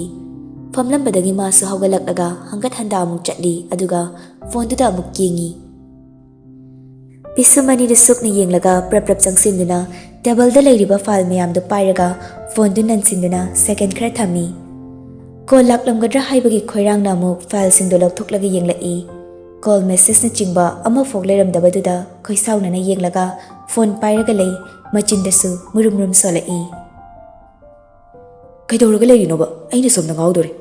ꯐꯝꯂꯝꯕꯗꯒꯤ ꯃꯥꯁꯨ ꯍꯧꯒꯠꯂꯛꯂꯒ ꯍꯪꯒꯠ ꯍꯟꯗ ꯑꯃꯨꯛ ꯆꯠꯂꯤ, ꯑꯗꯨꯒ ꯐꯣꯟꯗꯨꯗ ꯑꯃꯨꯛ ꯌꯦꯡꯉꯤ꯫ ꯄꯤꯁꯨꯝ ꯑꯅꯤꯗꯨ ꯁꯨꯞꯅ ꯌꯦꯡꯂꯒ ꯄ꯭ꯔꯞ ꯄ꯭ꯔꯞ ꯆꯪꯁꯤꯟꯗꯨꯅ ꯇꯦꯕꯜꯗ ꯂꯩꯔꯤꯕ ꯐꯥꯏꯜ ꯃꯌꯥꯝꯗꯨ ꯄꯥꯏꯔꯒ ꯐꯣꯟꯗꯨ ꯅꯟꯁꯤꯟꯗꯨꯅ ꯁꯦꯀꯦꯟ ꯈꯔ ꯊꯝꯃꯤ꯫ ꯀꯣꯜ ꯂꯥꯛꯂꯝꯒꯗ꯭ꯔꯥ ꯍꯥꯏꯕꯒꯤ ꯈꯣꯏꯔꯥꯡꯅ ꯑꯃꯨꯛ ꯐꯥꯏꯜꯁꯤꯡꯗꯨ ꯂꯧꯊꯣꯛꯂꯒ ꯌꯦꯡꯂꯛꯏ꯫ ꯀꯣꯜ ꯃꯦꯁꯦꯖꯅꯆꯤꯡꯕ ꯑꯃꯐꯥꯎ ꯂꯩꯔꯝꯗꯕꯗꯨꯗ ꯈꯣꯏꯁꯥꯎꯅꯅ ꯌꯦꯡꯂꯒ ꯐꯣꯟ ꯄꯥꯏꯔꯒ ꯂꯩ, ꯃꯆꯤꯟꯗꯁꯨ ꯃꯨꯔꯨꯝ ꯃꯨꯔꯨꯝ ꯁꯣꯜꯂꯛꯏ꯫ "ꯀꯩꯗꯧꯔꯒ ꯂꯩꯔꯤꯅꯣꯕ? ꯑꯩꯅ ꯁꯣꯝꯗ ꯉꯥꯎꯗꯣꯔꯦ꯫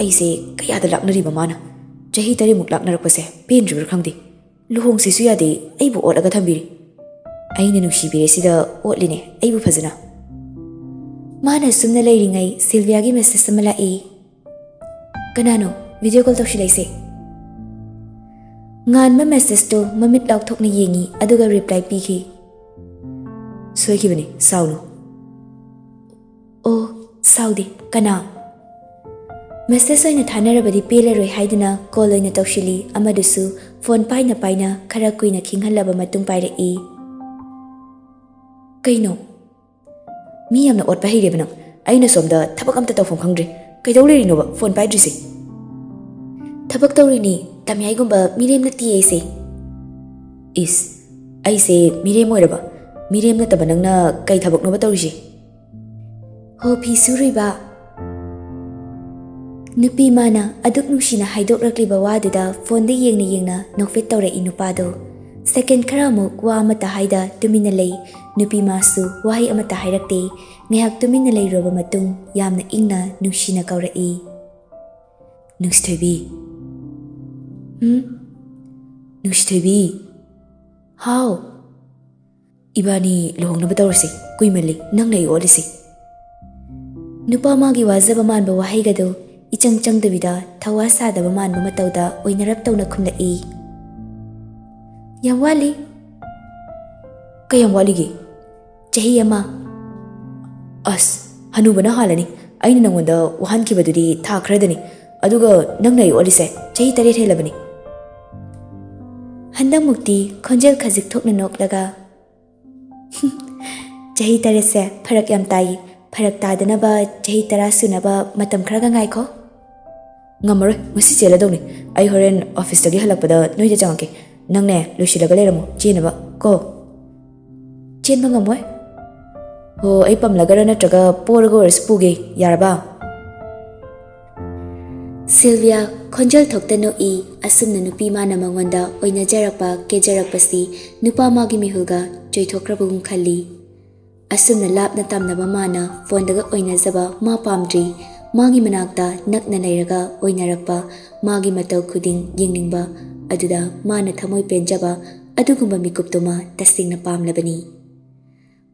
ꯑꯩꯁꯦ ꯀꯌꯥꯗ ꯂꯥꯛꯅꯔꯤꯕ ꯃꯥꯅ? ꯆꯍꯤ ꯇꯔꯦꯠꯃꯨꯛ ꯂꯥꯛꯅꯔꯛꯄꯁꯦ ꯄꯦꯟꯗ꯭ꯔꯤꯕ꯭ꯔꯥ ꯈꯪꯗꯦ꯫ ꯂꯨꯍꯣꯡꯁꯤꯁꯨ ꯌꯥꯗꯦ, ꯑꯩꯕꯨ ꯑꯣꯠꯂꯒ ꯊꯝꯕꯤꯔꯤ꯫ ꯑꯩꯅ ꯅꯨꯡꯁꯤꯕꯤꯔꯦ ꯁꯤꯗ ꯑꯣꯠꯂꯤꯅꯦ ꯑꯩꯕꯨ ꯐꯖꯅ꯫" ꯃꯥꯅ ꯁꯨꯝꯅ ꯂꯩꯔꯤꯉꯩ ꯁꯤꯜꯚꯤꯌꯥꯒꯤ ꯃꯦꯁꯦꯖ ꯑꯃ ꯂꯥꯛꯏ꯫ "ꯀꯅꯥꯅꯣ ꯚꯤꯗꯤꯑꯣ ꯀꯣꯜ ꯇꯧꯁꯤꯜꯂꯛꯏꯁꯦ?" ꯉꯥꯟꯕ ꯃꯦꯁꯦꯖꯇꯨ ꯃꯃꯤꯠ ꯂꯥꯎꯊꯣꯛꯅ ꯌꯦꯡꯉꯤ, ꯑꯗꯨꯒ ꯔꯤꯄ꯭ꯂꯥꯏ ꯄꯤꯈꯤ꯫ "ꯁꯣꯏꯈꯤꯕꯅꯤ, ꯁꯥꯎꯅꯨ꯫" "ꯑꯣ, ꯁꯥꯎꯗꯦ꯫ ꯀꯅꯥ? ꯃꯦꯁꯦꯖ ꯑꯣꯏꯅ ꯊꯥꯅꯔꯕꯗꯤ ꯄꯦꯜꯂꯔꯣꯏ ꯍꯥꯏꯗꯨꯅ ꯀꯣꯜ ꯑꯣꯏꯅ ꯇꯧꯁꯤꯜꯂꯤ꯫ ꯑꯃꯗꯨꯁꯨ ꯐꯣꯟ ꯄꯥꯏꯅ ꯄꯥꯏꯅ ꯈꯔ ꯀꯨꯏꯅ ꯈꯤꯡꯍꯜꯂꯕ ꯃꯇꯨꯡ ꯄꯥꯏꯔꯛꯏ꯫ ꯀꯩꯅꯣ? ꯃꯤ ꯌꯥꯝꯅ ꯑꯣꯠꯄ ꯍꯩꯔꯦꯕ ꯅꯪ꯫ ꯑꯩꯅ ꯁꯣꯝꯗ ꯊꯕꯛ ꯑꯝꯇ ꯇꯧꯐꯝ ꯈꯪꯗ꯭ꯔꯦ꯫ ꯀꯩꯗꯧ ꯂꯩꯔꯤꯅꯣꯕ ꯐꯣꯟ ꯄꯥꯏꯗ꯭ꯔꯤꯁꯦ? ꯊꯕꯛ ꯇꯧꯔꯤꯅꯤ꯫ ꯇꯝꯌꯥꯏꯒꯨꯝꯕ ꯃꯤꯔꯦꯝ ꯅꯠꯇꯤꯌꯦ ꯑꯩꯁꯦ꯫ ꯏꯁ, ꯑꯩꯁꯦ ꯃꯤꯔꯦꯝ ꯑꯣꯏꯔꯕ? ꯃꯤꯔꯦꯝ ꯅꯠꯇꯕ ꯅꯪꯅ ꯀꯩ ꯊꯕꯛꯅꯣꯕ ꯇꯧꯔꯤꯁꯦ? ꯍꯣ, ꯐꯤ ꯁꯨꯔꯤꯕ꯫ ꯅꯨꯄꯤ ꯃꯥꯅ ꯑꯗꯨꯛ ꯅꯨꯡꯁꯤꯅ ꯍꯥꯏꯗꯣꯛꯂꯛꯂꯤꯕ ꯋꯥꯗꯨꯗ ꯐꯣꯟꯗ ꯌꯦꯡꯅ ꯌꯦꯡꯅ ꯅꯣꯛꯐꯦꯠ ꯇꯧꯔꯛꯏ ꯅꯨꯄꯥꯗꯣ꯫ ꯁꯦꯀꯦꯟ ꯈꯔ ꯑꯃꯨꯛ ꯋꯥ ꯑꯃꯠꯇ ꯍꯥꯏꯗ ꯇꯨꯃꯤꯟꯅ ꯂꯩ꯫ ꯅꯨꯄꯤ ꯃꯥꯁꯨ ꯋꯥꯍꯩ ꯑꯃꯠꯇ ꯍꯥꯏꯔꯛꯇꯦ꯫ ꯉꯥꯏꯍꯥꯛ ꯇꯨꯃꯤꯟꯅ ꯂꯩꯔꯨꯔꯕ ꯃꯇꯨꯡ ꯌꯥꯝꯅ ꯏꯪꯅ ꯅꯨꯡꯁꯤꯅ ꯀꯧꯔꯛꯏ, "ꯅꯨꯡꯁꯤꯊꯣꯏꯕꯤ"꯫ "ꯎꯝ? ꯅꯨꯡꯁꯤꯊꯣꯏꯕꯤ"꯫ "ꯍꯥꯎ"꯫ "ꯏꯕꯥꯅꯤ ꯂꯨꯍꯣꯡꯅꯕ ꯇꯧꯔꯁꯤ, ꯀꯨꯏꯃꯜꯂꯤ ꯅꯪꯅ ꯑꯩ ꯑꯣꯠꯂꯤꯁꯤ"꯫ ꯅꯨꯄꯥ ꯃꯥꯒꯤ ꯋꯥꯖꯕ ꯃꯥꯟꯕ ꯋꯥꯍꯩꯒꯗꯨ ꯏꯆꯪ ꯆꯪꯗꯕꯤꯗ ꯊꯧꯋꯥ ꯁꯥꯗꯕ ꯃꯥꯟꯕ ꯃꯇꯧꯗ ꯑꯣꯏꯅꯔꯞ ꯇꯧꯅ ꯈꯨꯝꯂꯛꯏ꯫ "ꯌꯥꯝ ꯋꯥꯠꯂꯤ"꯫ "ꯀꯌꯥꯝ ꯋꯥꯠꯂꯤꯒꯦ?" "ꯆꯍꯤ ꯑꯃ"꯫ "ꯑꯁ, ꯍꯅꯨꯕꯅ ꯍꯥꯜꯂꯅꯤ꯫ ꯑꯩꯅ ꯅꯪꯉꯣꯟꯗ ꯋꯥꯍꯟꯈꯤꯕꯗꯨꯗꯤ ꯊꯥ ꯈꯔꯗꯅꯤ, ꯑꯗꯨꯒ ꯅꯪꯅ ꯑꯩ ꯑꯣꯠꯂꯤꯁꯦ ꯆꯍꯤ ꯇꯔꯦꯠ ꯍꯦꯜꯂꯕꯅꯤ"꯫ ꯍꯟꯗꯛꯃꯨꯛꯇꯤ ꯈꯣꯟꯖꯦꯜ ꯈꯖꯤꯛ ꯊꯣꯛꯅ ꯅꯣꯛꯂꯒ, "ꯆꯍꯤ ꯇꯔꯦꯠꯁꯦ ꯐꯔꯛ ꯌꯥꯝ ꯇꯥꯏ꯫ ꯐꯔꯛ ꯇꯥꯗꯅꯕ ꯆꯍꯤ ꯇꯔꯥ ꯁꯨꯅꯕ ꯃꯇꯝ ꯈꯔꯒ ꯉꯥꯏꯈꯣ"꯫ "ꯉꯝꯃꯔꯣꯏ, ꯉꯁꯤ ꯆꯦꯜꯂꯗꯧꯅꯤ꯫ ꯑꯩ ꯍꯣꯔꯦꯟ ꯑꯣꯐꯤꯁꯇꯒꯤ ꯍꯜꯂꯛꯄꯗ ꯅꯣꯏꯗ ꯆꯪꯉꯛꯀꯦ꯫ ꯅꯪꯅꯦ, ꯂꯣꯏꯁꯤꯜꯂꯒ ꯂꯩꯔꯝꯃꯣ, ꯆꯦꯟꯅꯕ ꯀꯣ"꯫ "ꯆꯦꯟꯕ ꯉꯝꯃꯣꯏ"꯫ "ꯍꯣ, ꯑꯩ ꯄꯝꯂꯒꯔ ꯅꯠꯇ꯭ꯔꯒ ꯄꯣꯔꯒ ꯑꯣꯏꯔꯁꯨ ꯄꯨꯒꯦ, ꯌꯥꯔꯕ?" ꯁꯤꯜꯚꯤꯌꯥ ꯈꯣꯟꯖꯦꯜ ꯊꯣꯛꯇ ꯅꯣꯛꯏ꯫ ꯑꯁꯨꯝꯅ ꯅꯨꯄꯤ ꯃꯥꯅ ꯃꯉꯣꯟꯗ ꯑꯣꯏꯅꯖꯔꯛꯄ, ꯀꯦꯖꯔꯛꯄꯁꯤ ꯅꯨꯄꯥ ꯃꯥꯒꯤ ꯃꯤꯍꯨꯜꯒ ꯆꯣꯏꯊꯣꯛꯈ꯭ꯔꯕꯒꯨꯝ ꯈꯜꯂꯤ꯫ ꯑꯁꯨꯝꯅ ꯂꯥꯞꯅ ꯇꯝꯅꯕ ꯃꯥꯅ ꯐꯣꯟꯗꯒ ꯑꯣꯏꯅꯖꯕ ꯃꯥ ꯄꯥꯝꯗ꯭ꯔꯤ꯫ ꯃꯥꯒꯤ ꯃꯅꯥꯛꯇ ꯅꯛꯅ ꯂꯩꯔꯒ ꯑꯣꯏꯅꯔꯛꯄ, ꯃꯥꯒꯤ ꯃꯇꯧ ꯈꯨꯗꯤꯡ ꯌꯦꯡꯅꯤꯡꯕ, ꯑꯗꯨꯗ ꯃꯥꯅ ꯊꯃꯣꯏ ꯄꯦꯟꯖꯕ ꯑꯗꯨꯒꯨꯝꯕ ꯃꯤꯀꯨꯞꯇꯨꯃ ꯇꯁꯦꯡꯅ ꯄꯥꯝꯂꯕꯅꯤ꯫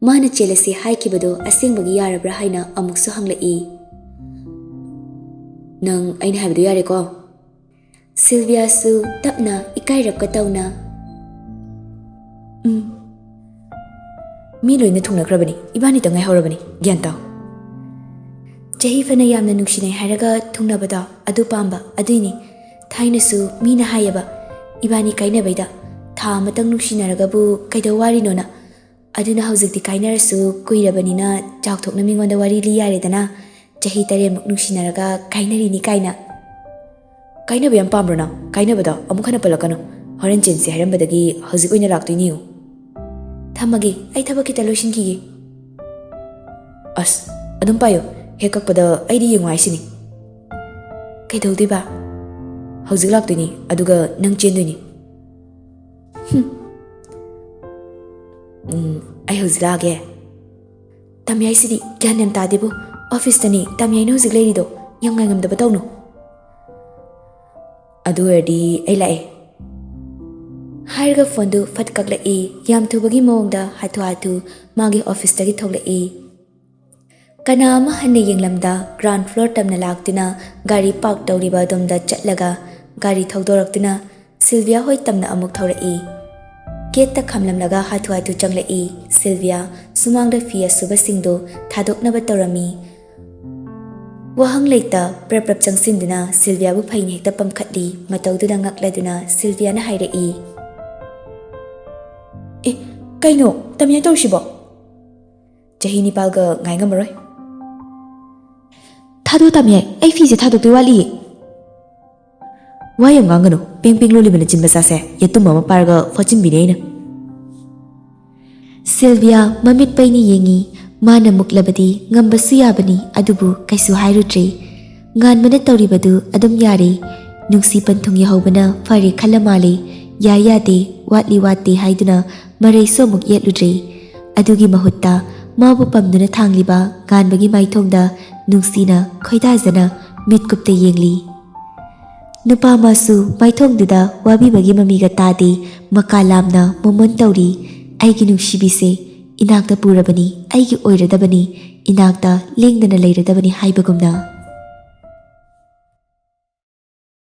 ꯃꯥꯅ ꯆꯦꯜꯂꯁꯤ ꯍꯥꯏꯈꯤꯕꯗꯣ ꯑꯁꯦꯡꯕꯒꯤ ꯌꯥꯔꯕ꯭ꯔꯥ ꯍꯥꯏꯅ ꯑꯃꯨꯛꯁꯨ ꯍꯪꯂꯛꯏ꯫ "ꯅꯪ ꯑꯩꯅ ꯍꯥꯏꯕꯗꯣ ꯌꯥꯔꯦꯀꯣ?" ꯁꯤꯜꯚꯤꯌꯥꯁꯨ ꯇꯞꯅ ꯏꯀꯥꯏꯔꯞꯀ ꯇꯧꯅ, "ꯎꯝ꯫ ꯃꯤ ꯂꯣꯏꯅ ꯊꯨꯡꯅꯈ꯭ꯔꯕꯅꯤ, ꯏꯕꯥꯅꯤꯇ ꯉꯥꯏꯍꯧꯔꯕꯅꯤ, ꯒ꯭ꯌꯥꯟ ꯇꯥꯎ"꯫ ꯆꯍꯤ ꯐꯅ ꯌꯥꯝꯅ ꯅꯨꯡꯁꯤꯅꯩ ꯍꯥꯏꯔꯒ ꯊꯨꯡꯅꯕꯗꯣ ꯑꯗꯨ ꯄꯥꯝꯕ ꯑꯗꯨꯏꯅꯤ꯫ ꯊꯥꯏꯅꯁꯨ ꯃꯤꯅ ꯍꯥꯏꯌꯦꯕ, ꯏꯕꯥꯅꯤ ꯀꯥꯏꯅꯕꯩꯗ ꯊꯥ ꯑꯃꯇꯪ ꯅꯨꯡꯁꯤꯅꯔꯒꯕꯨ ꯀꯩꯗꯧ ꯋꯥꯔꯤꯅꯣꯅ꯫ ꯑꯗꯨꯅ ꯍꯧꯖꯤꯛꯇꯤ ꯀꯥꯏꯅꯔꯁꯨ ꯀꯨꯏꯔꯕꯅꯤꯅ ꯆꯥꯎꯊꯣꯛꯅ ꯃꯤꯉꯣꯟꯗ ꯋꯥꯔꯤ ꯂꯤ ꯌꯥꯔꯦꯗꯅ꯫ ꯆꯍꯤ ꯇꯔꯦꯠꯃꯨꯛ ꯅꯨꯡꯁꯤꯅꯔꯒ ꯀꯥꯏꯅꯔꯤꯅꯤ ꯀꯥꯏꯅ꯫ ꯀꯥꯏꯅꯕ ꯌꯥꯝ ꯄꯥꯝꯕ꯭ꯔꯣ ꯅꯪ? ꯀꯥꯏꯅꯕꯗꯣ ꯑꯃꯨꯛ ꯍꯟꯅ ꯄꯜꯂꯛꯀꯅꯨ꯫ ꯍꯣꯔꯦꯟ ꯆꯦꯟꯁꯦ ꯍꯥꯏꯔꯝꯕꯗꯒꯤ ꯍꯧꯖꯤꯛ ꯑꯣꯏꯅ ꯂꯥꯛꯇꯣꯏꯅꯤ ꯌꯦꯡꯉꯨ꯫ ꯊꯝꯃꯒꯦ, ꯑꯩ ꯊꯕꯛ ꯈꯤꯇ ꯂꯣꯏꯁꯤꯟꯈꯤꯒꯦ꯫ ꯑꯁ, ꯑꯗꯨꯝ ꯄꯥꯏꯌꯨ꯫ ꯍꯦꯛ ꯀꯛꯄꯗ ꯑꯩꯗꯤ ꯌꯦꯡꯉꯨ ꯍꯥꯏꯁꯤꯅꯤ꯫ ꯀꯩꯗꯧꯗꯣꯏꯕ? ꯍꯧꯖꯤꯛ ꯂꯥꯛꯇꯣꯏꯅꯤ, ꯑꯗꯨꯒ ꯅꯪ ꯆꯦꯟꯗꯣꯏꯅꯤ꯫ ꯍꯨꯝ꯫ ꯎꯝ, ꯑꯩ ꯍꯧꯖꯤꯛ ꯂꯥꯛꯑꯒꯦ꯫ ꯇꯝꯌꯥꯏꯁꯤꯗꯤ ꯒ꯭ꯌꯥꯟ ꯌꯥꯝ ꯇꯥꯗꯦꯕꯨ꯫ ꯑꯣꯐꯤꯁꯇꯅꯤ ꯇꯝꯌꯥꯏꯅ ꯍꯧꯖꯤꯛ ꯂꯩꯔꯤꯗꯣ꯫ ꯌꯥꯝ ꯉꯥꯏꯉꯝꯗꯕ ꯇꯧꯅꯨ꯫ ꯑꯗꯨ ꯑꯣꯏꯔꯗꯤ ꯑꯩ ꯂꯥꯛꯑꯦ꯫ ꯍꯥꯏꯔꯒ ꯐꯣꯟꯗꯨ ꯐꯠ ꯀꯛꯂꯛꯏ꯫ ꯌꯥꯝ ꯊꯨꯕꯒꯤ ꯃꯑꯣꯡꯗ ꯍꯥꯊꯨ ꯍꯥꯊꯨ ꯃꯥꯒꯤ ꯑꯣꯐꯤꯁꯇꯒꯤ ꯊꯣꯛꯂꯛꯏ꯫ ꯀꯅꯥ ꯑꯃ ꯍꯟꯅ ꯌꯦꯡꯂꯝꯗ ꯒ꯭ꯔꯥꯎꯟ ꯐ꯭ꯂꯣꯔ ꯇꯝꯅ ꯂꯥꯛꯇꯨꯅ ꯒꯥꯔꯤ ꯄꯥꯔꯛ ꯇꯧꯔꯤꯕ ꯑꯗꯣꯝꯗ ꯆꯠꯂꯒ ꯒꯥꯔꯤ ꯊꯧꯗꯣꯔꯛꯇꯨꯅ ꯁꯤꯜꯚꯤꯌꯥ ꯍꯣꯏ ꯇꯝꯅ ꯑꯃꯨꯛ ꯊꯧꯔꯛꯏ꯫ ꯒꯦꯠꯇ ꯈꯥꯝꯂꯝꯂꯒ ꯍꯥꯊꯨ ꯍꯥꯊꯨ ꯆꯪꯂꯛꯏ꯫ ꯁꯤꯜꯚꯤꯌꯥ ꯁꯨꯃꯥꯡꯗ ꯐꯤ ꯑꯁꯨꯕꯁꯤꯡꯗꯨ ꯊꯥꯗꯣꯛꯅꯕ ꯇꯧꯔꯝꯃꯤ꯫ ꯋꯥꯍꯪ ꯂꯩꯇ ꯄ꯭ꯔꯞ ꯄ꯭ꯔꯞ ꯆꯪꯁꯤꯟꯗꯨꯅ ꯁꯤꯜꯚꯤꯌꯥꯕꯨ ꯐꯩꯅ ꯍꯦꯛꯇ ꯄꯝꯈꯠꯂꯤ꯫ ꯃꯇꯧꯗꯨꯗ ꯉꯛꯂꯗꯨꯅ ꯁꯤꯜꯚꯤꯌꯥꯅ ꯍꯥꯏꯔꯛꯏ, "ꯑꯦ, ꯀꯩꯅꯣ ꯇꯝꯌꯥꯏ ꯇꯧꯔꯤꯁꯤꯕꯣ? ꯆꯍꯤ ꯅꯤꯄꯥꯜꯒ ꯉꯥꯏ ꯉꯝꯃꯔꯣꯏ꯫ ꯊꯥꯗꯣꯛ ꯇꯝꯌꯥꯏ, ꯑꯩ ꯐꯤꯁꯦ ꯊꯥꯗꯣꯛꯇꯣꯏ ꯋꯥꯠꯂꯤꯌꯦ꯫" "ꯋꯥ ꯌꯥꯝ ꯉꯥꯡꯒꯅꯨ, ꯄꯦꯡ ꯄꯦꯡ ꯂꯣꯜꯂꯤꯕ ꯅꯆꯤꯟ ꯃꯆꯥꯁꯦ ꯌꯦꯇꯨꯝ ꯑꯃ ꯄꯥꯏꯔꯒ ꯐꯣꯠꯆꯤꯟꯕꯤꯅꯦ ꯑꯩꯅ꯫" ꯁꯤꯜꯚꯤꯌꯥ ꯃꯃꯤꯠ ꯄꯩꯅ ꯌꯦꯡꯉꯤ꯫ ꯃꯥꯅ ꯃꯨꯛꯂꯕꯗꯤ ꯉꯝꯕꯁꯨ ꯌꯥꯕꯅꯤ, ꯑꯗꯨꯕꯨ ꯀꯩꯁꯨ ꯍꯥꯏꯔꯨꯗ꯭ꯔꯦ꯫ ꯉꯥꯟꯕꯅ ꯇꯧꯔꯤꯕꯗꯨ ꯑꯗꯨꯝ ꯌꯥꯔꯦ꯫ ꯅꯨꯡꯁꯤ ꯄꯟꯊꯨꯡ ꯌꯧꯍꯧꯕꯅ ꯐꯔꯦ ꯈꯜꯂ ꯃꯥꯜꯂꯦ꯫ ꯌꯥꯏ ꯌꯥꯗꯦ, ꯋꯥꯠꯂꯤ ꯋꯥꯠꯇꯦ ꯍꯥꯏꯗꯨꯅ ꯃꯔꯩꯁꯨ ꯑꯃꯨꯛ ꯌꯦꯠꯂꯨꯗ꯭ꯔꯦ꯫ ꯑꯗꯨꯒꯤ ꯃꯍꯨꯠꯇ ꯃꯥꯕꯨ ꯄꯝꯗꯨꯅ ꯊꯥꯡꯂꯤꯕ ꯉꯥꯟꯕꯒꯤ ꯃꯥꯏꯊꯣꯡꯗ ꯅꯨꯡꯁꯤꯅ ꯈꯣꯏꯗꯥꯖꯅ ꯃꯤꯠꯀꯨꯞꯇ ꯌꯦꯡꯂꯤ꯫ ꯅꯨꯄꯥ ꯃꯥꯁꯨ ꯃꯥꯏꯊꯣꯡꯗꯨꯗ ꯋꯥꯕꯤꯕꯒꯤ ꯃꯃꯤꯒ ꯇꯥꯗꯦ꯫ ꯃꯀꯥ ꯂꯥꯝꯅ ꯃꯣꯃꯣꯟ ꯇꯧꯔꯤ꯫ "ꯑꯩꯒꯤ ꯅꯨꯡꯁꯤꯕꯤꯁꯦ ꯏꯅꯥꯛꯇ ꯄꯨꯔꯕꯅꯤ, ꯑꯩꯒꯤ ꯑꯣꯏꯔꯗꯕꯅꯤ, ꯏꯅꯥꯛꯇ ꯂꯦꯡꯗꯅ ꯂꯩꯔꯗꯕꯅꯤ" ꯍꯥꯏꯕꯒꯨꯝꯅ꯫